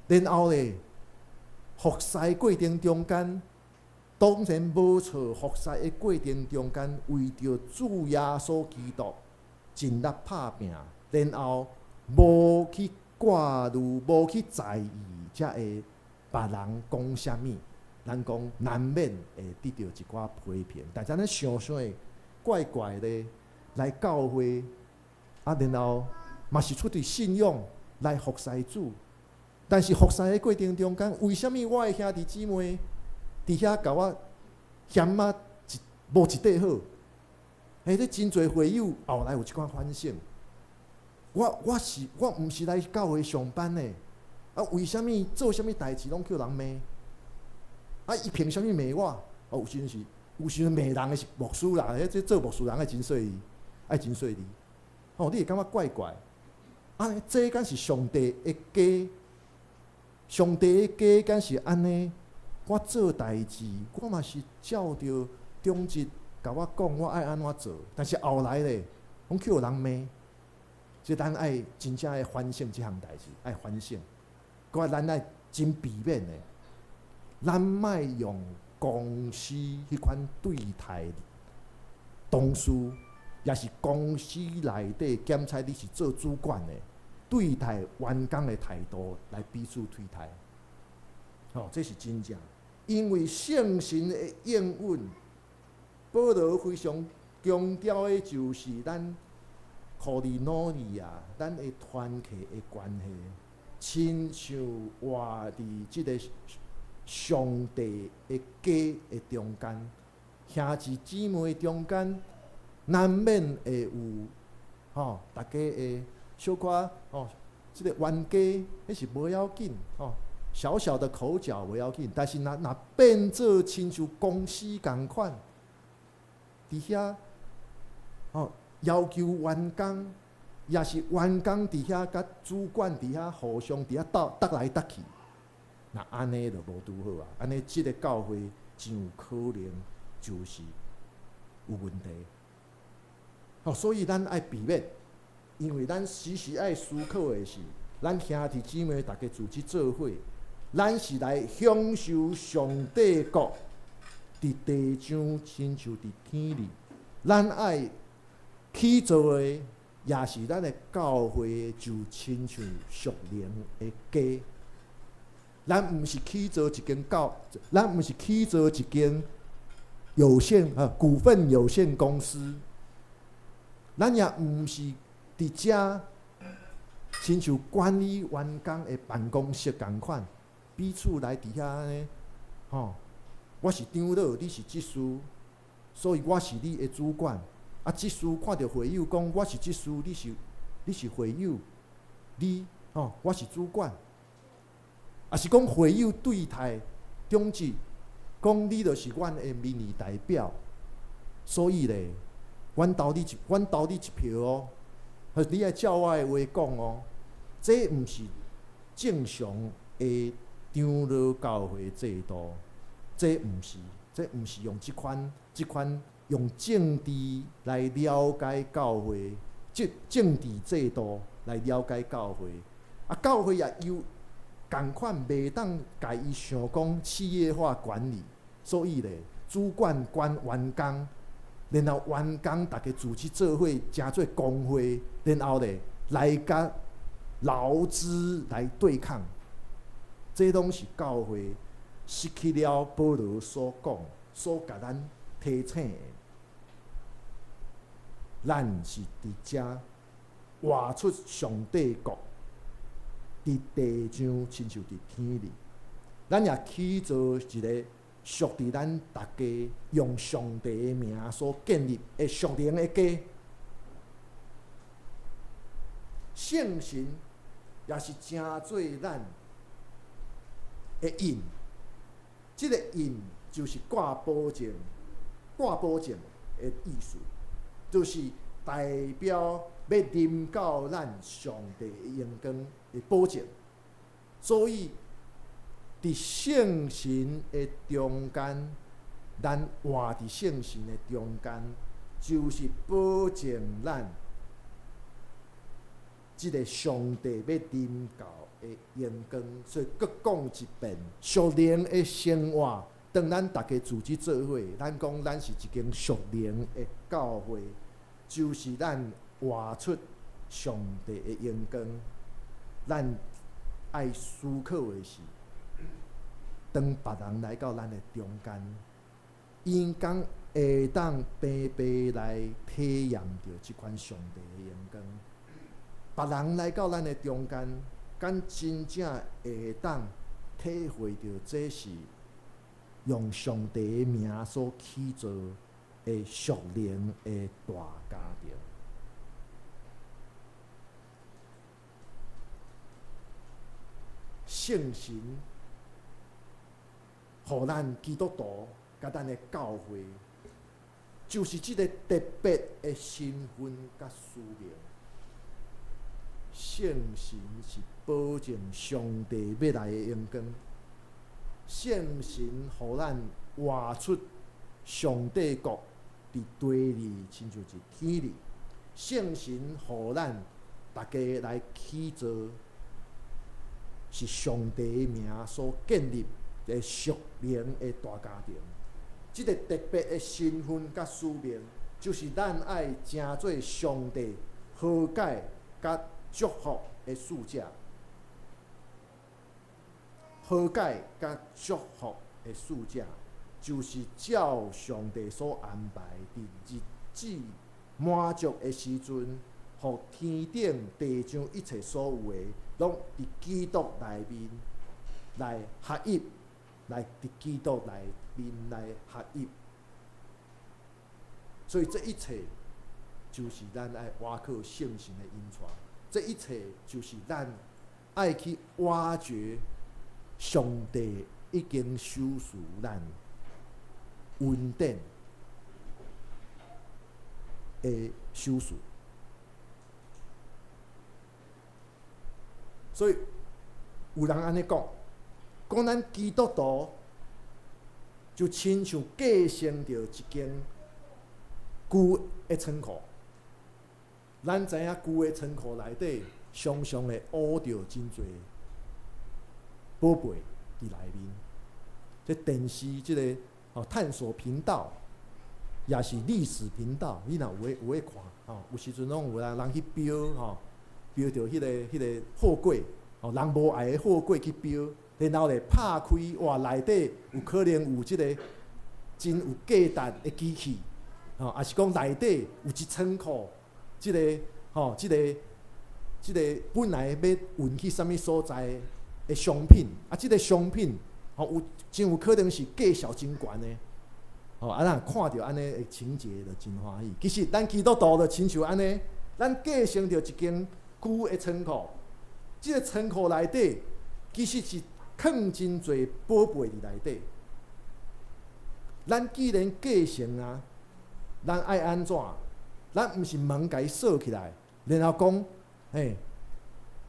S3: 然後咧，服侍過程中間，當然無錯。服侍的過程中間，為著主耶穌基督盡力拍拚，然後無去掛慮，無去在意，才會別人講啥物，咱講難免會得著一寡批評。但是咱想想會怪怪的來教會。啊，然後嘛是出佇信仰來服侍主，但是服侍的過程中間，為啥物我的兄弟姊妹佇遐共我嫌啊一無一塊好？欸，這真濟會友後來有這款反省。我我是我毋是來教會上班的，啊，為啥物做啥物代誌攏叫人罵？啊，伊憑啥物罵我？哦，有時陣是有時陣罵人的是牧師啦，彼這做牧師人愛真細膩，愛真細膩。哦，你會感覺怪怪，啊，這敢是上帝的家，上帝的家敢是按呢？我做代誌，我嘛是照著長執共我講，我愛按怎做。但是後來咧，攏去予人罵。所以咱愛真正愛反省這項代誌，愛反省。閣咱愛真避免的，咱莫用公司彼款對待同事，抑是公司內底檢查你是做主管的，對待員工的態度來彼此對待。吼，這是真正，因為聖神的應允，保羅非常強調的就是咱 koinonia，咱的團契的關係，親像活佇這个上帝的家的中間，兄弟姊妹中間，難免會有吼，大家會小可吼，這个冤家，彼是無要緊吼，小小的口角無要緊，但是若若變做親像公司仝款，佇遐吼要求員工，抑是員工佇遐佮主管佇遐互相佇遐鬥鬥來鬥去，若按呢就無拄好啊！按呢這个教會真有可能就是有問題。吼，所以咱愛避免，因為咱時時愛思考的是，咱兄弟姊妹逐家組織做伙，咱是來享受上帝國佇地上親像佇天裡，咱愛起造的，也是咱的教會，就親像屬靈的家。咱毋是起造一間教，咱毋是起造一間有限啊股份有限公司，咱也毋是佇遮親像管理員工的辦公室仝款，彼此來佇遐按呢，吼，我是長老，你是執事，所以我是你的主管。啊，執事看著會友講，我是執事，你是會友，你吼，我是主管。抑是講會友對待長執，講你就是阮的民意代表，所以咧，阮投你一票哦，你愛照我的話講哦，這毋是正常的長老教會制度，這毋是用這款用政治來了解教會，這政治制度來了解教會，啊，教會也有仝款袂當共伊想講企業化管理，所以咧，主管管員工，然後員工逐家組織做伙，成做工會，然後咧來共勞資來對抗，這攏是教會失去了保羅所講、所共咱提醒的。咱是佇遮活出上帝國，佇地上親像佇天裡，咱也起造一个屬佇咱逐家用上帝的名所建立的屬靈的家。聖神也是成做咱的印，這个印就是掛保證、掛保證的意思，就是代表欲臨到咱上帝的榮光的保證。所以，佇聖神的中間，咱活佇聖神的中間，就是保證咱這个上帝欲臨到的榮光。所以，閣講一遍，屬靈的生活，當咱逐家組織做伙，咱講咱是一間屬靈的教會，就是咱活出上帝的榮光。咱愛思考的是，當別人來到咱的中間，𪜶敢會當白白來體驗著這款上帝的榮光。別人來到咱的中間，敢真正會當體會著這是用上帝的名所起造的屬靈的大家庭。聖神予咱基督徒佮咱的教會，就是這个特別的身份佮使命。聖神是保證上帝欲來的榮光。聖神予咱活出上帝國佇地裡，親像是天裡。聖神予咱逐家來起造，是上帝的名所建立的屬靈的大家庭。這个特別的身份佮使命，就是咱愛成做上帝和解佮祝福的使者。和解佮祝福的使者，就是照上帝所安排，佇日子滿足的時陣，予天頂地上一切所有的，攏佇基督內面來合一，來佇基督內面來合一。所以這一切就是咱愛倚靠聖神的引帶，這一切就是咱愛去挖掘上帝已經賞賜咱恩典的賞賜。所以有人按呢講，講咱基督徒就親像繼承著一間舊的倉庫。咱知影舊的倉庫內底常常會挖著真濟寶貝佇內面。這電視這个探索頻道，也是歷史頻道，你若有咧看吼，有時陣攏有人去標吼，標著彼个貨櫃，人無愛的貨櫃去標，然後咧拍開，哇，內底有可能有這个真有價值的機器，吼，抑是講內底有一倉庫，這个本來欲運去啥物所在的商品，啊，這个商品，有真有可能是價數真懸的，啊，咱看著按呢的情節就真歡喜。其實咱基督徒就親像按呢，咱繼承著一間舊的倉庫，這个倉庫內底其實是囥真濟寶貝佇內底。咱既然繼承啊，咱愛按怎？咱毋是門共伊鎖起來，然後講，嘿，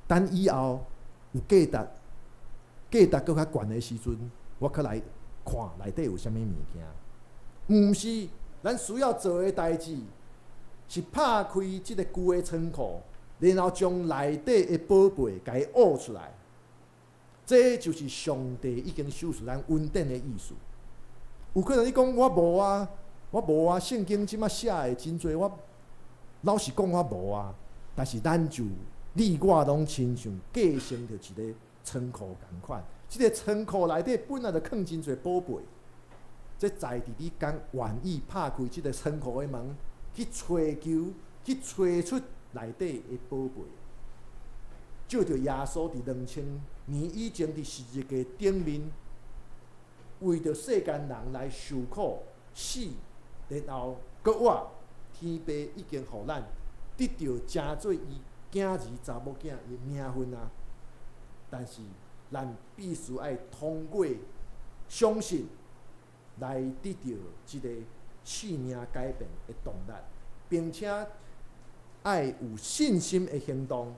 S3: 等以後有價值、價值閣較懸的時陣，我閣來看內底有啥物物件。毋是，咱需要做的代誌是拍開這个舊的倉庫，然後將內底的寶貝共伊挖出來。這就是上帝已經賞賜咱恩典的意思。有可能你講我無啊，我無啊，聖經這馬寫的真濟，我老實講我無啊。但是咱就你我攏親像繼承著一个倉庫仝款，這个倉庫內底本來就囥真濟寶貝，這在佇你敢願意拍開這个倉庫的門，去揣求、去揣出內底的寶貝。照著耶穌佇2000年以前佇十字架頂面，為著世間人來受苦死，然後閣活，天父已經予咱得著成做伊囝兒查某囝的名分啊！但是咱必須愛通過相信來得著這个生命改變的動力，並且愛有信心的行動，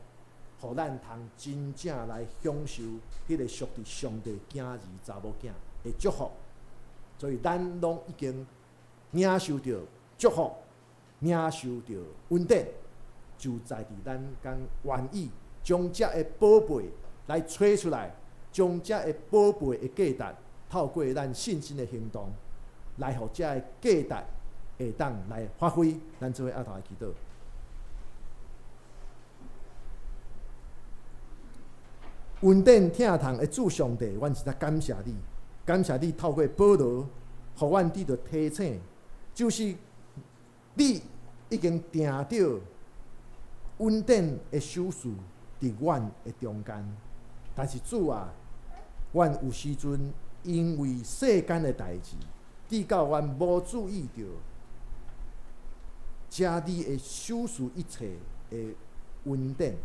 S3: 予咱通真正來享受彼个屬佇上帝囝兒查某囝的祝福。所以咱攏已經領受著祝福，領受著恩典，就在佇咱敢願意將這个寶貝來揣出來，將這个寶貝的價值透過咱信心的行動，來予這个價值會當來發揮。咱做伙阿頭來祈禱。恩典疼痛的主上帝，阮實在感謝你，感謝你透過保羅，予阮得著提醒，就是你已經定著恩典的賞賜佇阮的中間。但是主啊，阮有時陣因為世間的代誌，直到阮無注意著，遮你的賞賜一切的恩典。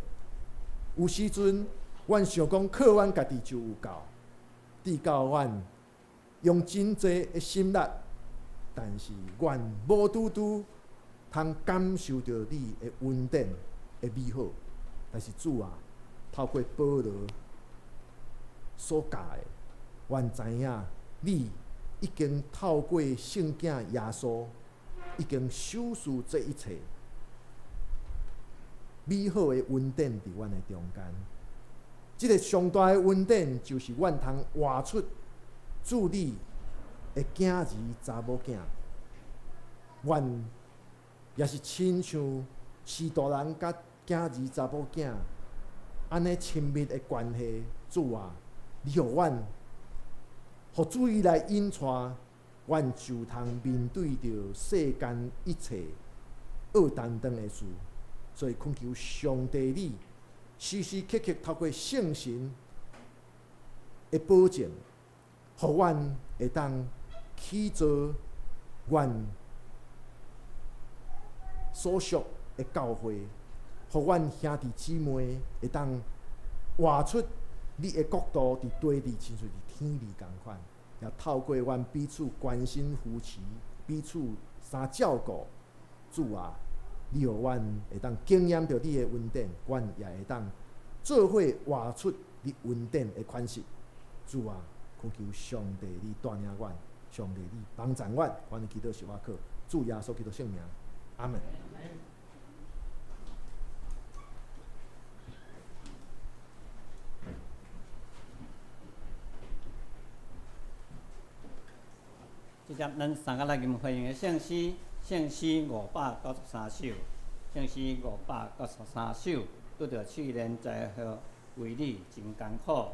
S3: 有時陣，阮想講靠阮家己就有夠，直到阮用真濟的心力，但是阮無拄拄通感受著你的恩典的美好。但是主啊，透過保羅所教的，阮知影你已經透過聖囝耶穌，已經修飾這一切美好的恩典佇阮的中間。這个上大的恩典，就是阮通活出主你的囝兒查某囝。阮也是親像司徒人佮囝兒查某囝按呢親密的關係。主啊，你予阮，予主伊來引帶，阮就通面對著世間一切惡當當的事。所以懇求上帝你時時刻刻透過聖神的保證，予阮會當起造阮所屬的教會，予阮兄弟姊妹會當活出你的國度佇地裡，親像佇天裡仝款，也透過阮彼此關心扶持，彼此相照顧。主啊，你予阮會當經驗著你的恩典，阮也會當做伙活出你恩典的款式。主啊，懇求上帝你帶領阮，上帝你幫助阮，阮的祈禱是我靠主耶穌基督聖名，阿門。
S2: 接著咱三個來吟回應的聖詩，聖詩593首，聖詩593首，拄著試煉災禍為你真艱苦。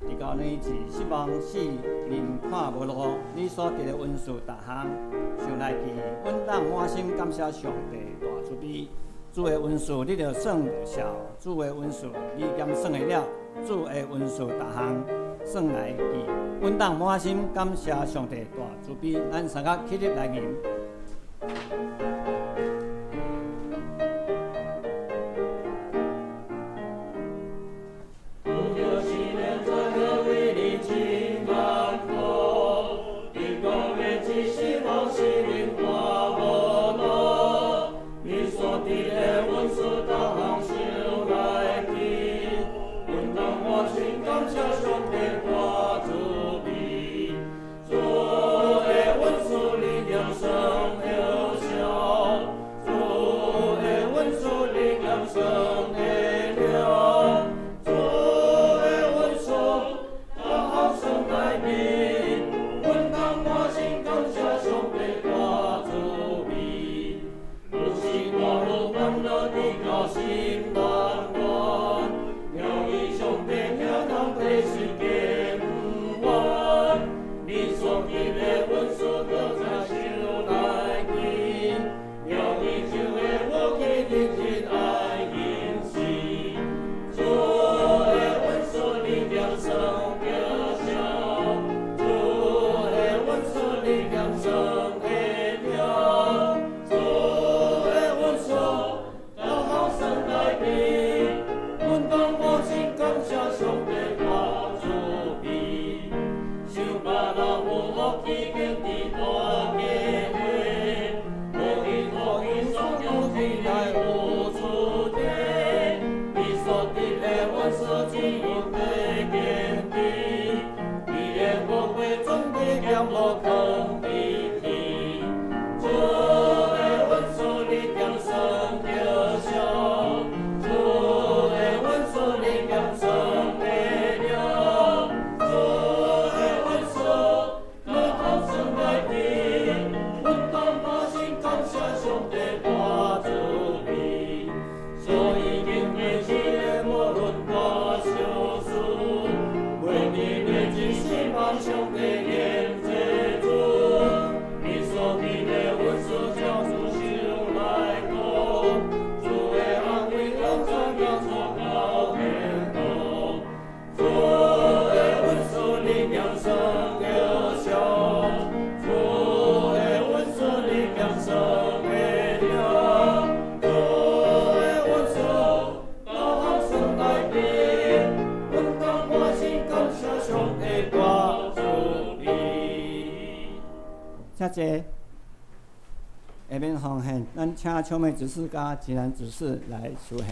S2: 直到你一失望死面看無路，你所得的恩賜逐項想來記，阮當滿心感謝上帝大慈悲。主的恩賜你著算著數，主的恩賜你敢算會了？主的恩賜逐項算來記，阮當滿心感謝上帝大慈悲。咱三个起立來吟。這下面奉獻，咱請秋妹執事佮吉蘭執事來書獻。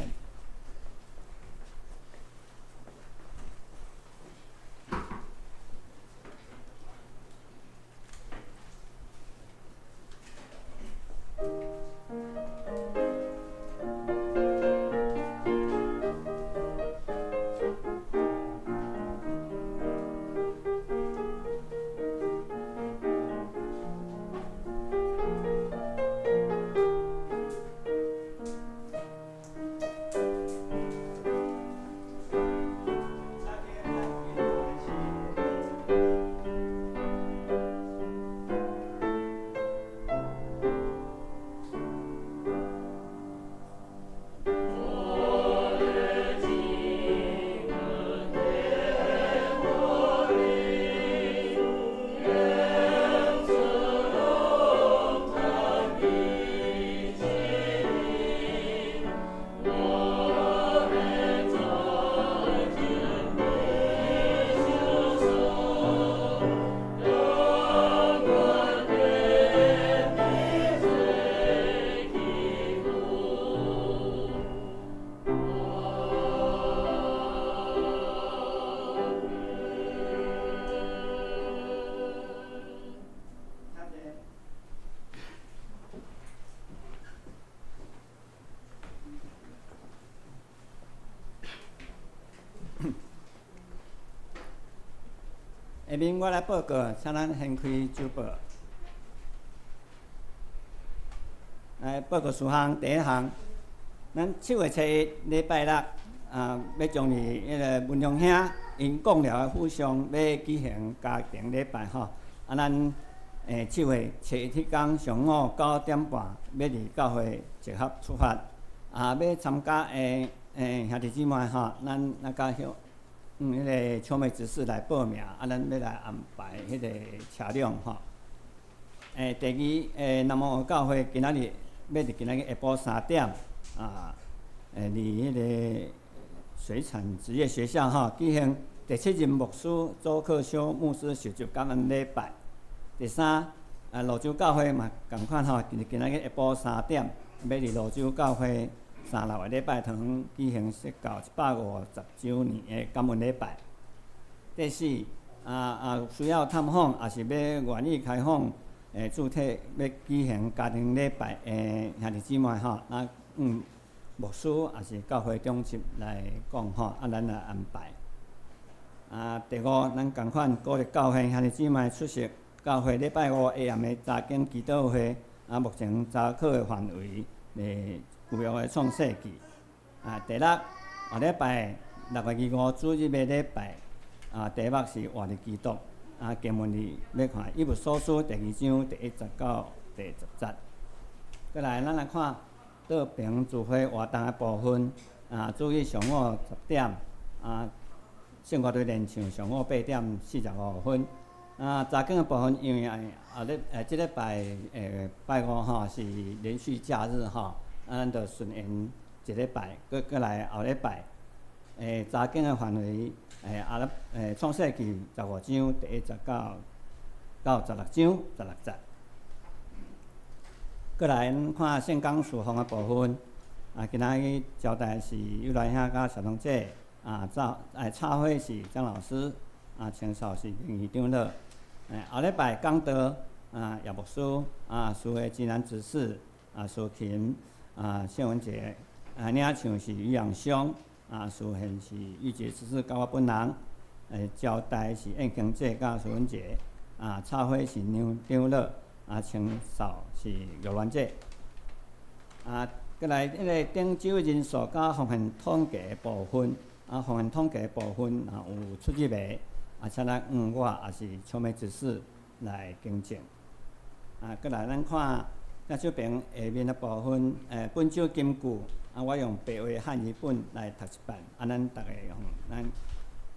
S2: 面我來報告，請咱掀開週報。來報告事項，第一項，咱7月7日禮拜六啊，欲將佇彼个文雄兄𪜶貢寮的府上欲舉行家庭禮拜吼。啊，咱7月7日彼工上午9點半，欲佇教會集合出發。啊，欲參加的兄弟姊妹吼，咱咱佮向彼个秋美執事來報名，啊，咱欲來安排彼个車輛吼。第二，南無教會今仔日欲佇今仔日下晡3點啊，佇彼个水產職業學校吼舉行第七任牧師周克修牧師受洗感恩禮拜。第三，啊，蘆洲教會嘛仝款吼，佇今仔日下晡三點，欲佇蘆洲教會三樓的禮拜堂舉行釋教150週年的感恩禮拜。第四，啊啊，需要探訪，抑是欲願意開放，主體欲舉行家庭禮拜的兄弟姊妹吼，啊，牧師抑是教會長執來講吼，啊，咱來安排。啊，第五，咱仝款鼓勵教會兄弟姊妹出席教會禮拜五下暗的查經祈禱會，啊，目前查考的範圍，舊約的創世記。啊，第六，後禮拜6月25主日的禮拜，啊，題目是活佇基督。啊，經文佇欲看以弗所書第二章第一節到第十節。過來，咱來看桌平聚會活動的部分。啊，主日上午10點，啊，聖歌隊練唱上午8點45分。啊，查經的部分，因為後日這禮拜拜五吼是連續假日吼，啊，咱就順延一禮拜，閣過來後禮拜。查經的範圍，阿拉創世記15章第一節到16章16節。過來，咱看聖工事奉的部分。啊，今仔日招待是尤來兄佮小彤姐，啊，插花是張老師，啊，清掃是林長老。後禮拜講道，啊，葉牧師，啊，司會金蘭執事，啊，司琴，啊，謝文杰，啊，領唱是于養兄。啊，司獻是玉潔執事佮我本人，招待是燕京姐佮蘇文杰，啊，插花是梁長老，啊，清掃是玉蘭姐。啊，過來彼个頂週人數佮奉獻統計的部分，啊，奉獻統計的部分啊有出入的，啊，請咱我抑是秋美執事來更正。啊，過來咱看這小邊下面的部分，本週金句。啊，我用白話漢語本來讀一遍，啊，咱逐家用咱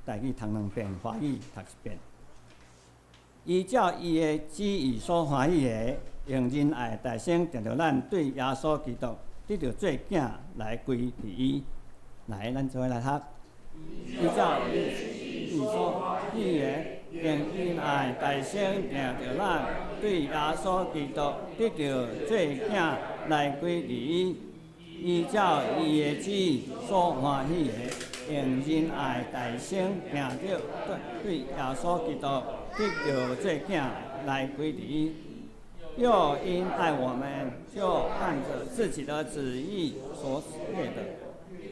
S2: 台語讀兩遍，華語讀一遍。依照伊的旨意所歡喜的，用仁愛大生定著咱對耶穌基督得著做囝來歸佇伊。來，咱做伙來讀。依照伊的旨意所歡喜的，用仁愛大生定著咱對耶穌基督得著做囝來歸佇伊。依照伊的旨意所歡喜的，用仁愛大生定著對耶穌基督得著做囝來歸佇伊。又因愛我們，就按著自己的旨意所立的，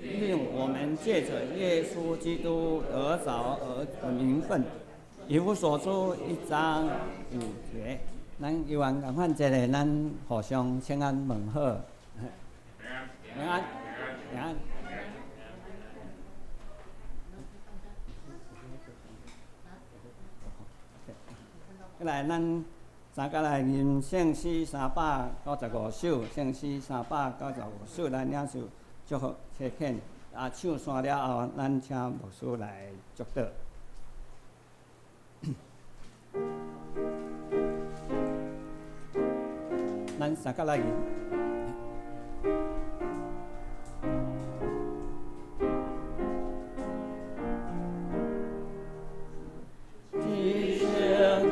S2: 令我們借著耶穌基督得著兒子名分。以弗所書一章五節，咱猶原仝款一个，咱互相請安問好。平安，平安。過來，咱三角來吟聖詩395首，聖詩395首，咱領受祝福差遣。啊，唱煞了後，咱請牧師來祝禱。咱三角來吟。
S1: 一生。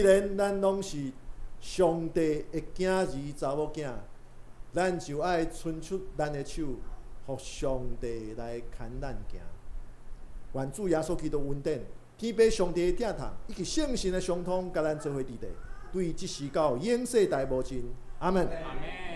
S3: 然咱攏是上帝的囝兒、查某囝，咱就愛伸出咱的手，予上帝來牽咱行。願主耶穌基督恩典、天父上帝的疼痛，以及聖神的相通，佮咱做伙佇咧，對這時到永世代無盡。阿門。
S1: 阿門。